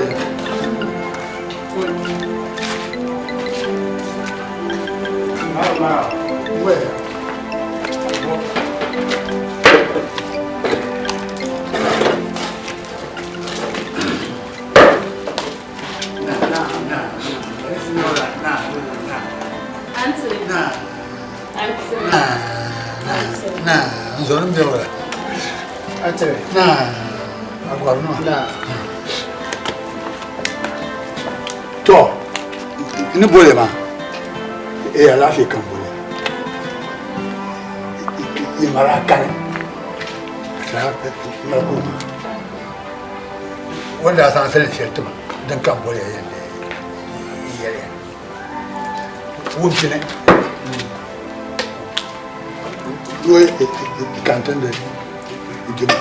n ni boli maa ee alaafee ka n boli yi mara kani ka mali kuli maa o ni daa zaŋ zali shɛli tima din ka n boli ya yɛn yɛli ya wumpini doo kantin di dima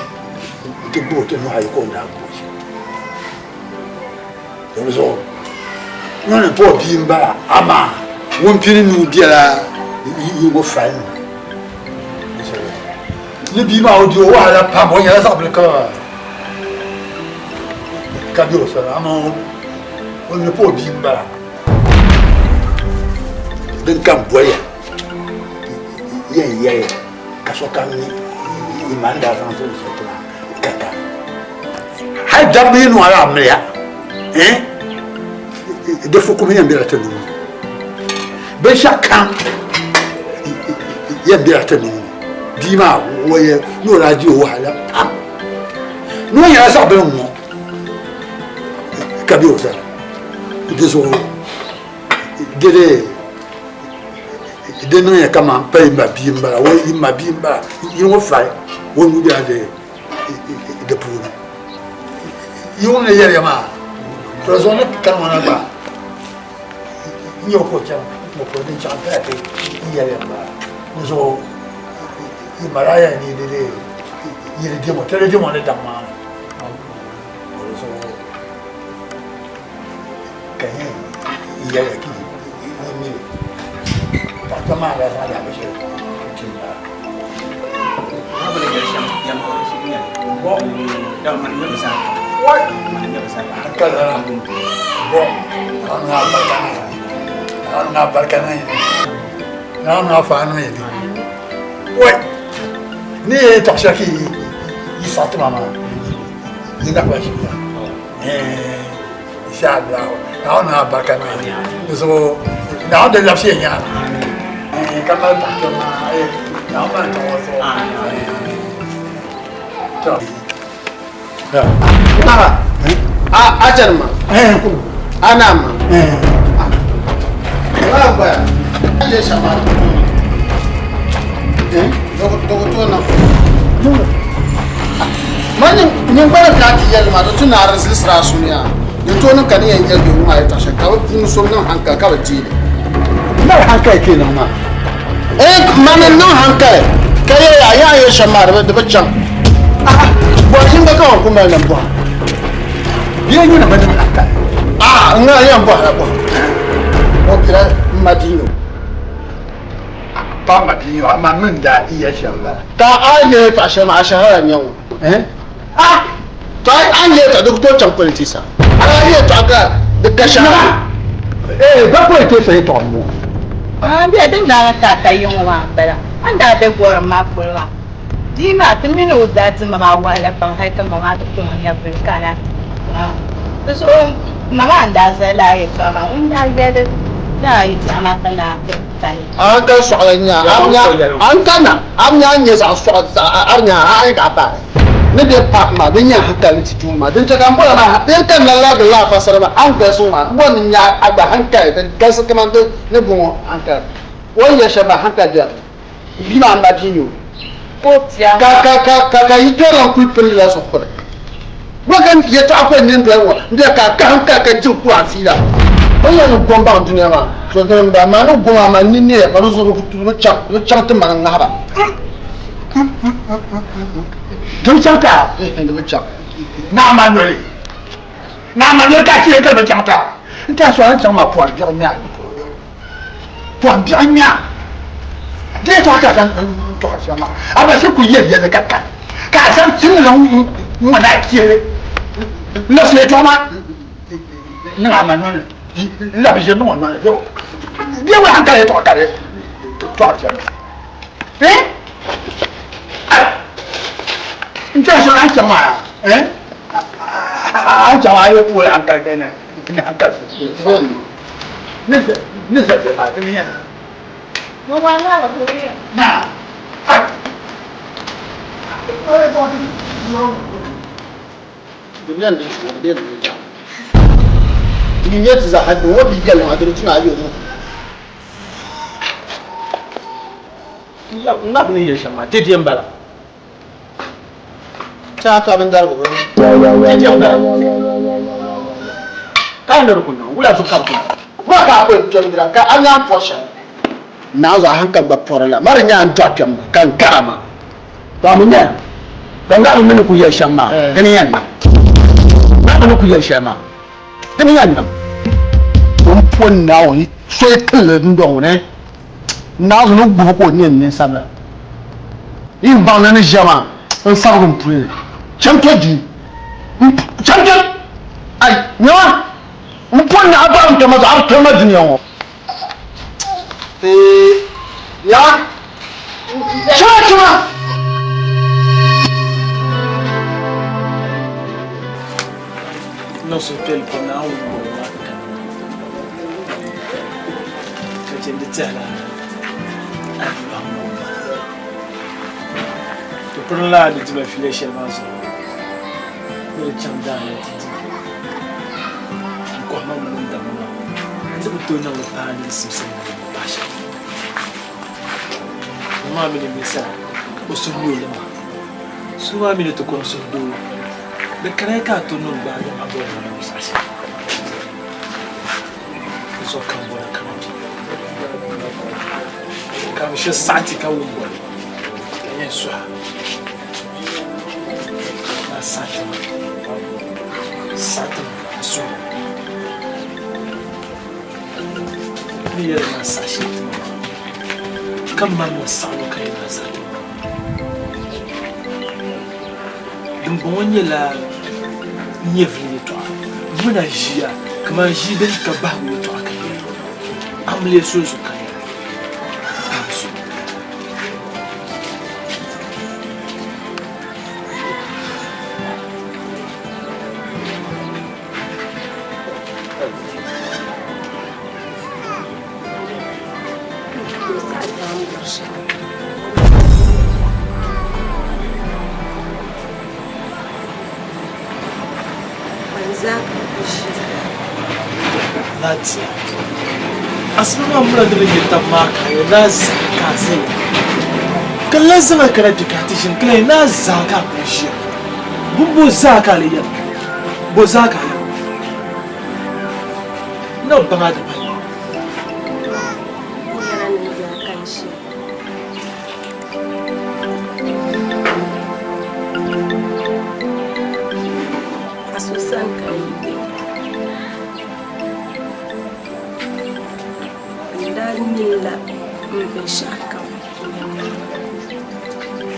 n-ti gbubi o ti nuhi ayi ka o daa gbubi shɛm di zuɣu ŋɔ ni pa o bia m-bala amaa wumpini nuu bela yi ŋɔ fali ni ni bia maa o di o wahala pam o nyɛla zaɣ bili ka ka be o sani amaa o ni pa o bia m-bala din ka boliya yɛn yɛliya ka sokam mi yi ma ni daa zaŋ zali shɛli ti maa ka ka hali dabba yi niŋ ala amiliya di fukum yɛn bela ti nuu ni binshɛɣu kam yɛn bela ti nuu ni bia maa o yɛ ni o daa di o wahala pam ni o nyɛla zaɣ bili ŋ-ŋɔ ka be o sani di zuɣu di dee di niŋya kaman pa yi ma bia m-bala o yi ma bia m-bala yi ŋɔ fali o nuu bela di puuni yi ŋun ni yɛliya maa to zuɣu ni kani ŋɔ na gba n nyɛ o ka o chaŋ o polo din chaŋ paya ti n yɛliya m-bala di zuɣu yi ma daa yɛli ni di dee yi di demo ti di demo ni daŋ maa ni di zuɣu ka yi yɛliya ka yi mi li paɣa kpɛm maa daa zaŋ lahi shɛli n-tim ba. Ni yi tɔɣi shɛli ka yi saɣi ti ma maa yi nahi ba ʒiya. Insha Allah Naawuni niŋ alibarika niŋ di zuɣu Naawuni di labisi ya nyaanga ka mali paɣa kpɛm maa Naawuni mali tɔɣa o zuɣu to Baba, a a chani ma. A na ma. Wala gbaya. A je shama. Dogo to na. Ma nyin gbala ka ti yɛli ma di tu naari zilisira suniya din tooni ka ni yɛn yɛli bihi ŋɔ maa yɛltɔɣa shɛli ka bɛ puuni so niŋ hankali ka bi deei li. Mali hankali ka yi niŋ maa. Ee mani n niŋ hankali ka yɛli a yaa yɛli shɛm maa di bi chaŋ. Bɔri yinga ka ŋɔ ku mali ni bɔhim. Bia nyɛ ni bi niŋ hankali. Aa n ŋa yɛn bɔhila bɔhim. O pira m ma di nyo. Pa ma bia nyo amaa min daa iya shɛm bala. Ka a yɛli paɣa shɛli maa a shɛhira n-nyɛ ŋɔ. Ah! To a ni yɛltɔɣa di ku tooi chaŋ politisa. A yɛltɔɣa ka di ka shɛhira. Eh, ba politisa yɛltɔɣa m-bɔŋɔ. Amaa bɛ din daa ka a ka yi ŋɔ maa m-bala. A ni daa be gɔrim maa polo maa, bia maa ti mini o daa ti ma maa wahala pam hal ti ma maa ti kpuɣi o nyɛvili ka a lahi ti maa. Di zuɣu ma maa n-daa zali lala yɛltɔɣa maa ŋun daa yɛli lala yɛltɔɣa maa ka naan ti pali. A ni ka sɔɣili nya, a ni ka na, a bi nya a ni nyɛ zaɣ sɔɣi, a bi nya a ni ka a paai. Ni bɛ pahi ma, di nyɛ hankali ni ti tuui ma. Din chɛ ka m bɔra maa, din ka n lan larigi lala fasara maa, a ni galisi ŋɔ maa, m bɔri ni n nya a gba hankali din galisi kaman di ni bɔŋɔ hankali. O ni yɛli shɛm maa, hankali beni. M bia maa m ma bia n-nyɛ o. Ka, ka, ka, ka, ka yi kpɛrilan kul pili la zuɣupuri. Bɔ ka yɛtɔɣa kuli nini doli ŋɔ m-be ka a kahim ka ka jiri ku a fiila. O ni yɛli ni gom baŋ dunia maa, to dini m-bala, maa ni gom a maa n ni neeya ka di zuɣu bi chaŋ, bi chaŋ ti mani ŋahiba. Di bi chaŋ taa? Di bi chaŋ. Naa maa noli. Naa maa noli ka a chɛ ka di bi chaŋ taa. N ti a sɔŋ a ni chaŋ maa pɔhim biɛɣu nya. Pɔhim biɛɣu nya. Di yɛtɔɣa ka a zaŋ n-tɔɣiri shɛm maa, a ba shiri kul yɛli yɛlli ka kani, ka a zaŋ ti ni la ŋ-ŋɔ ni a chɛ li n-labisi yɛtɔɣa maa. Niŋ a ma noli labi ʒiri niŋ o noli bɛ wuli hankali yɛltɔɣa ka di tɔɣiri shɛli eh n tɛha shɛli a ni chaŋ maa eh a ni chaŋ maa a yi wuli hankali ni hankali ni ni zali maa di ni yɛn na Ni nyɛ ti zaɣa ni o bi yɛli ŋɔ di tuna ayi o N na bi ni yɛli shɛm maa dɛdɛ m-bala. Taa ka bindarigu bi Dɛdɛ m-bala. Ka ni di ku niŋ wula zuɣu ka bi ku niŋ. Wula ka a kuli kpɛm dira ka a nyaŋ pɔri shɛli? Naa zuɣu a hankali gba pɔri la, ma di nya a ni dɔɣi kpɛm ma ka n kara ma. To a mi nya ka ŋaɣili mi ni ku yɛli shɛm maa, di ni yɛn niŋ. Ŋaɣili ni ku yɛli shɛli maa, di ni yɛn niŋ. O ni po Naawuni soli tilli dundɔŋ ŋɔ ni, Naawuni ni gbubi ka o nyɛ n ninsabila. Yi baŋ ni ni ʒiya maa, n sabigi m puli ni. Cham kpe duu. Cham kpe! Ai, nyama! M po ni a baɣim kpɛma zuɣu, a bi kpɛri ma dunia ŋɔ. Ya. Chama chama. Niŋ suhupiɛlli pam Naawuni bɔŋɔ maa ka ka chɛ n di tɛhila a ni yɔhim ma maa. Ti pirinla a ni di ma fiila shɛli maa zuɣu ni di chaŋ daa ni ti di n kɔhima mini n damma maa. N ti bi tooi niŋ li paai ni simsim ni ni paai shɛli. Ŋɔ maa mi ni ninsala o suhu mi o lima. Suhu maa mi ni ti kɔŋ suhudoo. Di kanaya ka a tooi niŋ gbaagi a bɔri ni niŋ saha shɛli. Di zuɣu ka m bɔra ka na ka bi shɛ saɣiti ka wum bɔli ka yɛn suha na saɣiti ma saɣiti ma n suhu ni yɛli maa saɣa shɛli ti ma maa ka mali ma saɣibu ka yɛn na saɣiti ma Dimbɔŋɔ nyɛla nyɛvili yɛtɔɣa. M mi na ʒiya kaman ʒii din ka bahigu yɛtɔɣa ka yɛra. Amiliya soli zuɣu ka yɛra. Paɣ so. Nadia, asiba maa muna ni bi nyɛ tab maa ka yɛ naa zaa ka a zaya ka n lahi zaŋ a kana kpe ka a ti ʒini ka lahi yɛ naa zaa ka a kuli ʒiya bini bo zaa ka a lee yɛli bo zaa ka a yɛli n na bi baŋ a dibayi. A so sani ka n yi be. N daa minila m binshɛɣukam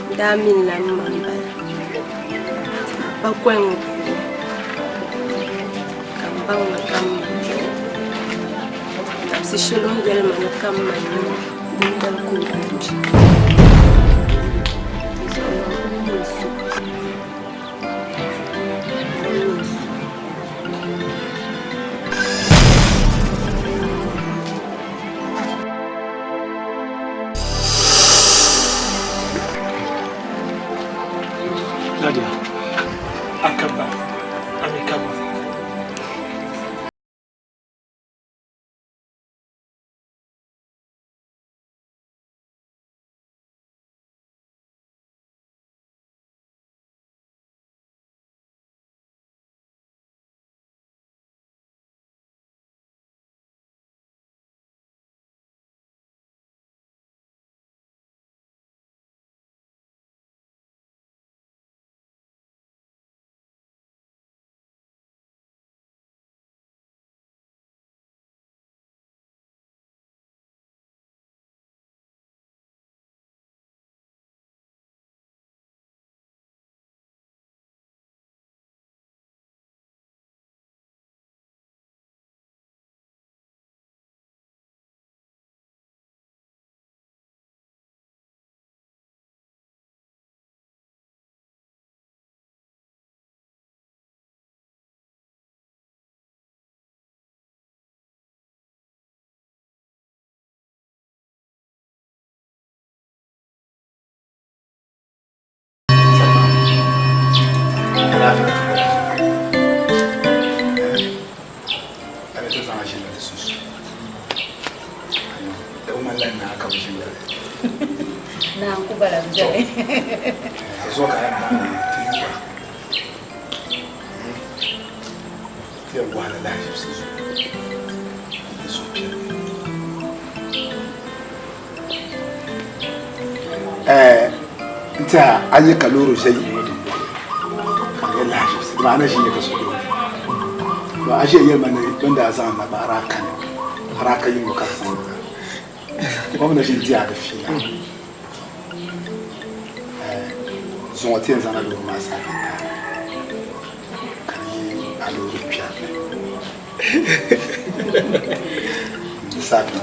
N daa minila m ma m-bala. Bakɔi ŋɔ puuni ka m baŋ ni ka m ma beni. Dabisi shɛli o ni yɛli ma ni ka m ma n-nyɛ o, dindali ka o daa kpi. Dinzuɣu man kul mi n so. Man mi n so. Nadia, a kaba, a mi kaba. yɛn naai ka bɛ ʒi n-yɛli. Naa n-ku bala m-beni. Di zuɣu ka a yɛn baŋ ni ti yuwa ti yɛn bɔhila lahaʒibisi zuɣu ni suhupiɛlli. Ɛɛ n tɛha a nya ka loori ʒe yili ŋɔ dundɔŋ ni ka di nyɛ lahaʒibisi dama a na ʒi nya ka so be o ni. To a ʒiya yɛli ma ni bɛ ni daa zaŋ na maa a daa kani a daa ka yiŋɔ ka di zaŋ na. O mi na ʒi n-di a di fiila. Zuŋɔ ti yɛn zaŋla loori maa saafe n-taai ka di yi a loori kpɛri ni. Di saafe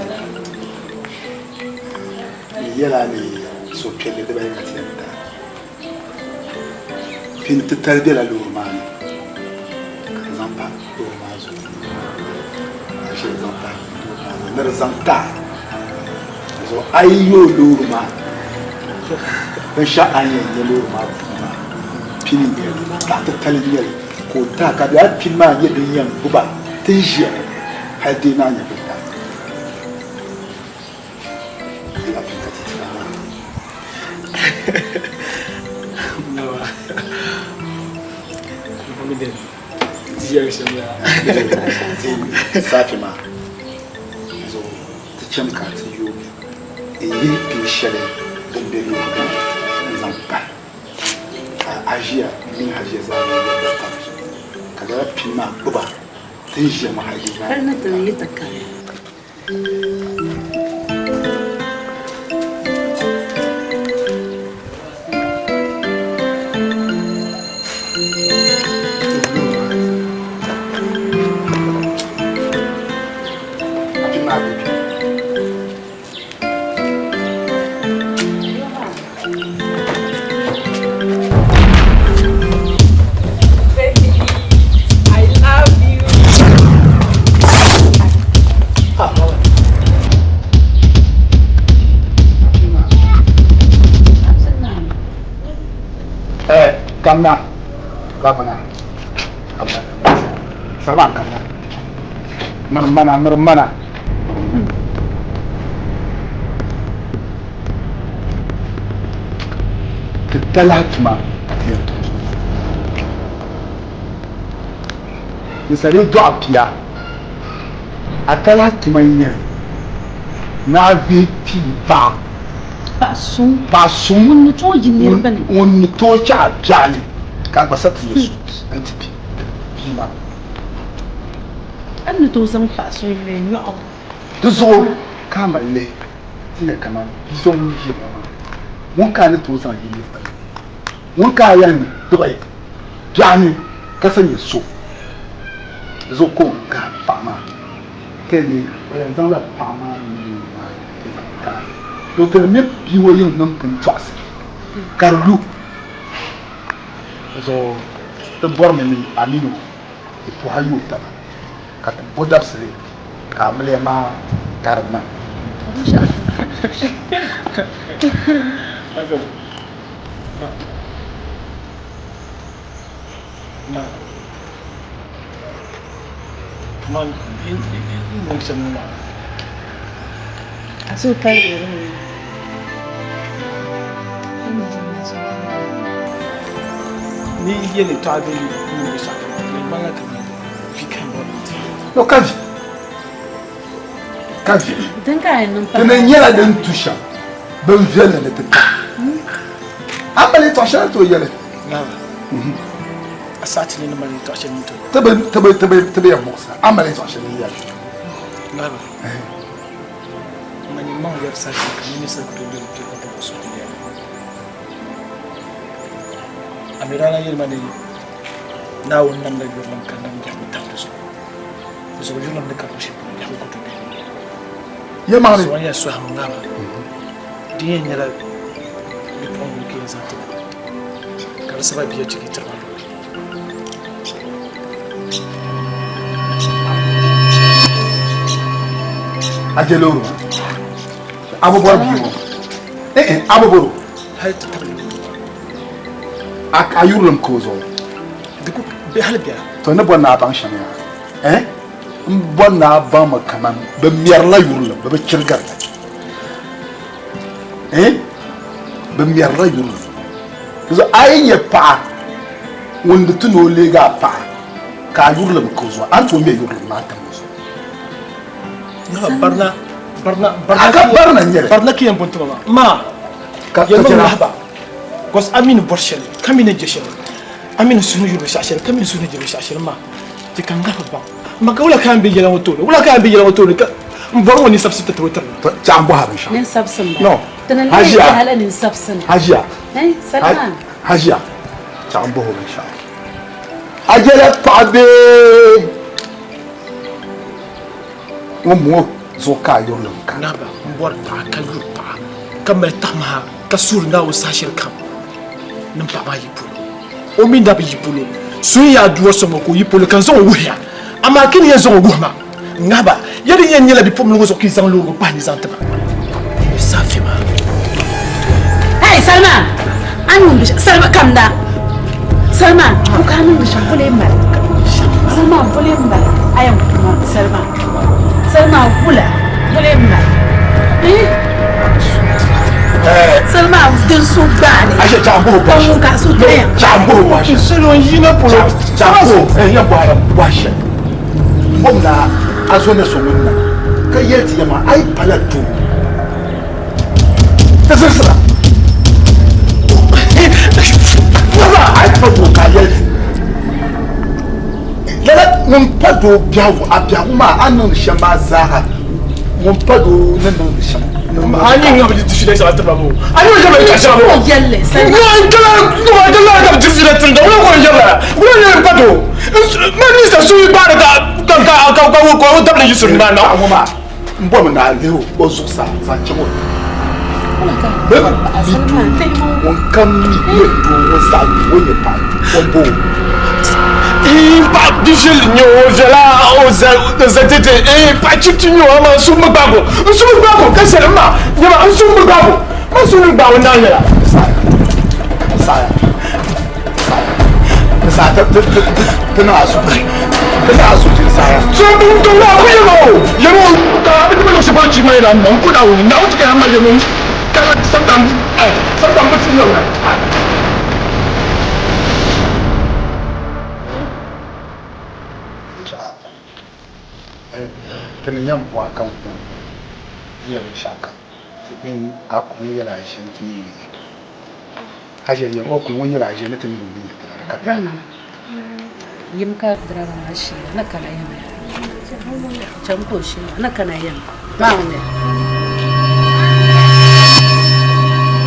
n yɛla ni suhupiɛlli dibayi ka ti yɛn taai. Pini titali bela loori maa ni ka di zaŋ pa loori maa zuɣu ka shɛli zaŋ pa loori maa zuɣu ni di zaŋ taai di zuɣu a yi yooi loori maa binshɛɣu a ni yɛn nyɛ loori maa puuni maa pini n nyɛli zaɣ titali n nyɛli ka o taai ka lala pini maa nyɛ din yɛn gbuba ti ni ʒiya ŋɔ hali di naan nyɛ bini taai. Saafi maa zuɣu ti chani ka ti yoogi n-yihi pin shɛli din be loori maa ni n-zaŋ pahi ka a ʒiya m mini a ʒiya zaa ni yɛli taba ka lala pini maa gbuba ti ni ʒiya ŋɔ hali di naai. Kamna, kamna, kamna, salman kamna, mirmana, mirmana. Ti talahi tuma ka ti yɛn tum zuŋɔ. Ninsal yi dɔɣi bia, a talahi tuma n-nyɛ ni a vihi pii paɣa. Paɣ suŋ. Paɣ suŋ. Ŋun ni tooi yi niriba ni. Ŋun ni tooi chɛ a biɛɣu ni ka a gba sa ti nyɛ so nti pi bia maa. A ni tooi zaŋ paɣ suŋ yuli nyɔɣu. Di zuɣu ka a mali lihi ti nya kaman bia so ŋun ʒiya ŋɔ maa, ŋun ka a ni tooi zaŋ yi niriba ni, ŋun ka a yɛn kpuɣi biɛɣu ni ka sa nyɛ so. Di zuɣu ka o gahi paɣa maa ka yɛli ni o yɛn zaŋla paɣa maa nuu maa n-zaŋ taai dɔɣitɛri mini bia ŋɔ yiŋ niŋ pintɔɣisi ka di lu. Di zuɣu ti bɔrimi ni a mini o ti puhi a yooi taba. Ka ti bo dabisili ka amiliya maa ka di niŋ. Ni yɛli tɔɣa bee niŋ binshɛɣu kam di ŋmanila kaman vi ka n bɔri ni ti yɛli. No ka vi ka vi Din ka a yɛn niŋ Ti ni nyɛla din tu shɛm bin viɛlli ni ti ta. A mali yɛtɔɣ shɛli ti o yɛli. Naava, a saɣi ti ni ni mali yɛtɔɣ shɛli ni ti o. Ti bi ti bi ti bi ti bi yɛn muɣisi a mali yɛtɔɣ shɛli n yɛli. Naava, mani maŋ yɛri saha shɛli ka ninsal ku tooi lɛbi kpe ka bɔh o suhu ni yɛli. A mi daa lan yɛli ma ni Naawuni namla yurilim ka nam biɛhigu tam di zuɣu. Di zuɣu yurilim ni ka luɣ shɛli polo biɛhigu ku tooi be ni. Yɛlimaŋli. Zuɣu n yɛn sɔhi ŋɔ ŋaama din yɛn nyɛla bipuɣimbila ka yɛn zaŋ ti ma ka di saba bia chɛ ka yi tiri ma loori. A je loori maa. A bi bɔri bia ŋɔ. Eh eh, a bi bɔri o. Hali ti tabili loori maa. A a yurilim ka o zuɣu. Di ku be hali biɛla. To ni bɔri ni a baŋ shɛm yaa. Eh? N bɔri ni a baŋ mi kaman bɛ mɛrila yurilim, bɛ bi chirigiri li. Eh? Bɛ mɛrila yurilim. Dinzuɣu a yi nya paɣa ŋun di ti ni o leegi a paɣa ka a yurilim ka o zuɣu, a ni tooi mɛ yurilim maa tam o zuɣu. Barina, barina, barina. A ka barina n-nyɛ li. Barina ka yɛn bo n-ti ma maa. Ma, Ka yɛlimi chɛla. lahiba. Because a mi ni bɔri shɛli, ka mi ni je shɛli. A mi ni suhu ni yuri binshɛɣu shɛli, ka mi ni suhu ni je binshɛɣu shɛli. Ma, chɛ ka n lahi baŋ. Ma ka wula ka n be yɛla ŋɔ tooni? Wula ka n be yɛla ŋɔ tooni ka n bɔri ŋɔ ninsabisi ti ti o tiri ma? Chɛ a ni bɔhi a binshɛɣu. Ninsabisi m-bala. No. Ti ni leei Hajiya. yaha la ninsabisi ni. Hajiya. Eh, Salman. Hajiya, chɛ a ni bɔhi o binshɛɣu. A jɛla paɣa bee ŋun bɔŋɔ zuɣu ka a yurilim ka? Naaba, m bɔri paɣa ka yuri paɣa ka mali tamaha ka suhiri Naawuni saha shɛli kam ni m paɣa maa yi polo. O mi na bi yi polo. So yi yaa dua sɔŋ o ka o yi polo ka n zaŋ o wuhi ya. Amaa ka ni yɛn zaŋ o wuhi ma, n ŋahi ba, ya din yɛn nyɛla bipuɣimbila ŋɔ zuɣu ka yi zaŋ loori ŋɔ pahi ni zaŋ ti ma. Di saafi maa. Hey, Salma! A ni niŋdi shɛm, Salma kamda! Salma, ko ka a niŋdi shɛm, boli m-bala. Salma, boli m-bala. A yɛn ku ma, Salma. Salma, wula, boli m-bala. Eh? Salma, din so gbaali. Aisha, chambo Ka ŋun ka a so taya. Chambo washe. Salo n yina polo. Chambo, eh, ya bɔhira washe. Bom na a zo ne so ŋun na ka yɛli ti yɛma a yi pala doo. Ti zirisira. Naza a yi pa doo ka a yɛli ti. Lala ŋun pa doo biɛhigu a biɛhigu maa a ni niŋdi shɛm maa zaaha ŋun pa doo ni niŋdi shɛm. A ni ŋa bi di fila shɛŋa tiri ma boo. A ni ŋa bi di shɛŋa boo. Yɛlli Ŋa n kala ŋa kala ka bi di fila tiri da wula ko n yɛla wula ne n pa doo. Ma ni sa suyi gbaari ka ka ka ka ka ka o dabili yi suri maa na. Paɣa ŋɔ maa n bɔmi ni a lihi o zuɣusaa zaŋ chaŋ o bɛ bi doo ŋun kam mi nyɛ doo ŋun saɣi o nyɛ paɣa o ni bo o. Paɣa bi viɛlli nyɛ o viɛla o za tɛtɛ paɣa chichi nyɛ o amaa n suhu bi gbaagi o n suhu bi gbaagi o ka shɛli ma nyɛma n suhu bi gbaagi o ma suhu ni gbaagi o naai nyɛla. Saya saya ti niŋ asuji ti niŋ asuji saya. So n to wa ku yɛlɛ o yɛlɛ o ka a bɛ tɛmɛ lɔsi bɔ chi ma yɛlɛ a ma n ku na o na o ti ka ma yɛlɛ o ka sometimes sometimes bɛ ti yɛlɛ. Ti ni nyam buɣa kam ku yɛ binshɛɣu kam ti mini a kum yɛla a ʒini ti ni yi a ʒe yɛm o kum ŋun yɛla a ʒe ni ti ni yi ka Yim ka diraba maa sheera ni kana yɛm ya. Cham ka o sheera ni kana yɛm. Maa ŋun ya.